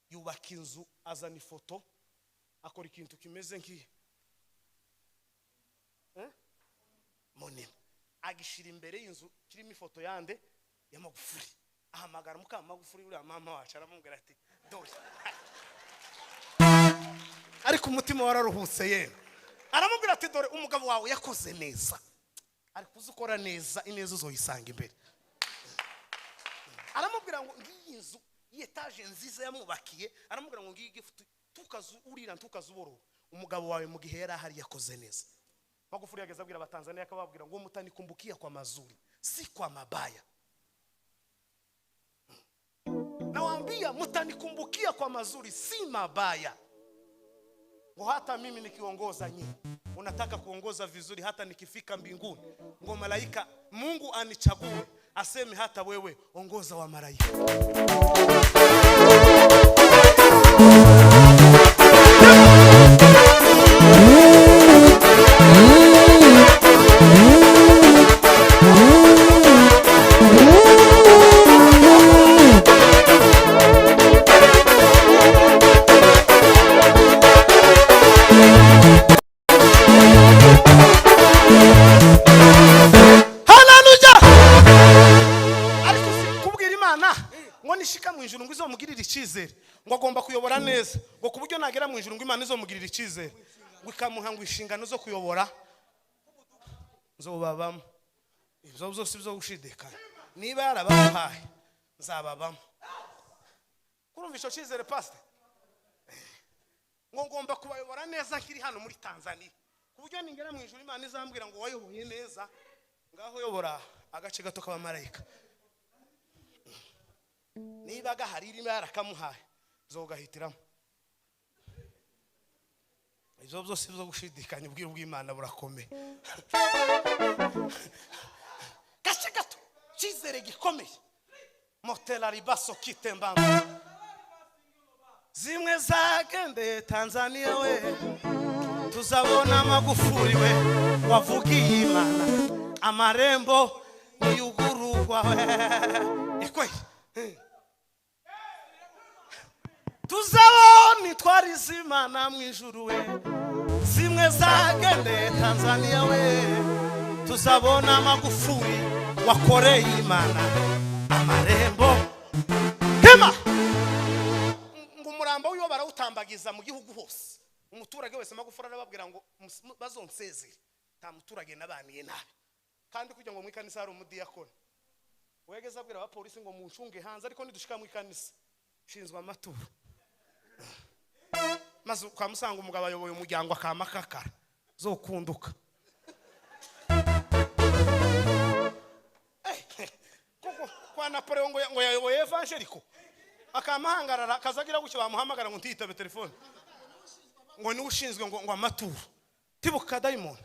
yubaka inzu, azana ifoto, akora ikintu kimeze nk'iyi monima, agishira imbere y'inzu kirimo ifoto yande ya Magufuli, ahamagara muka Magufuli uriya mama wacu, aramubwira ati dore. Ariko umutima wararuhutse yewe. Aramubwira ati dore umugabo wawe yakoze neza, ariko uzukora neza ineza uzoyisanga imbere. Aramubwira ngo ngiyi nzu y'etage nziza yamubakiye, aramubwira ngo ngiyi gift tukazu urira tukazuboro, umugabo wawe mu gihe yari ahari yakoze neza. Magufuli yageza abwira abatanzania akababwira ngo mutanikumbukia kwa mazuri si kwa mabaya. Nawaambia mutanikumbukia kwa mazuri si mabaya. Ngo hata mimi nikiongoza nyinyi, unataka kuongoza vizuri, hata nikifika mbinguni ngo malaika Mungu anichague aseme hata wewe ongoza wa malaika. Ngo agomba kuyobora neza, ngo kuburyo nagera mu ijuru ngo Imana izomugirira icyizere, ngo ikamuha ngo inshingano zo kuyobora nzobabamo. Ibyo byose byo gushidikanya, niba yarabahaye nzababamo. Kurumva icyo cyizere pastor, ngo ngomba kubayobora neza nkiri hano muri Tanzania, kuburyo ningera mu ijuru Imana izambwira ngo wayoboye neza, ngaho yobora agace gato k'abamarayika. Niba gahari irimo yarakamuhaye zogahitiramo. Ibyo byose byo gushidikanya, ubwiru bw'Imana burakomeye. Gace gato cyizere gikomeye. Motela ribaso kitembamba zimwe zagendeye Tanzania we, tuzabona Magufuli we wavugiye Imana, amarembo niyugurugwa we. Ikwe tuzabona itwari z'Imana mu ijuru we, zimwe zagendeye Tanzania we, tuzabona Magufuli wakoreye Imana, amarembo hema. Ngo umurambo wiwe barawutambagiza mu gihugu hose, umuturage wese Magufuli arababwira ngo bazonsezere, nta muturage nabaniye nabi. Kandi kugira ngo mu ikanisa hari umudiyakoni wegeze abwira abapolisi ngo muncunge hanze, ariko nidushika mu ikanisa shinzwe amaturo. Maze ukamusanga umugabo ayoboye umuryango akamakakara zokunduka. Kuko kwa Napoleon ngo yayoboye evangeliko akamahangarara kazagira gucyo bamuhamagara ngo ntiyitabe telefone, ngo ni ushinzwe ngo amaturo tibuka dayimoni.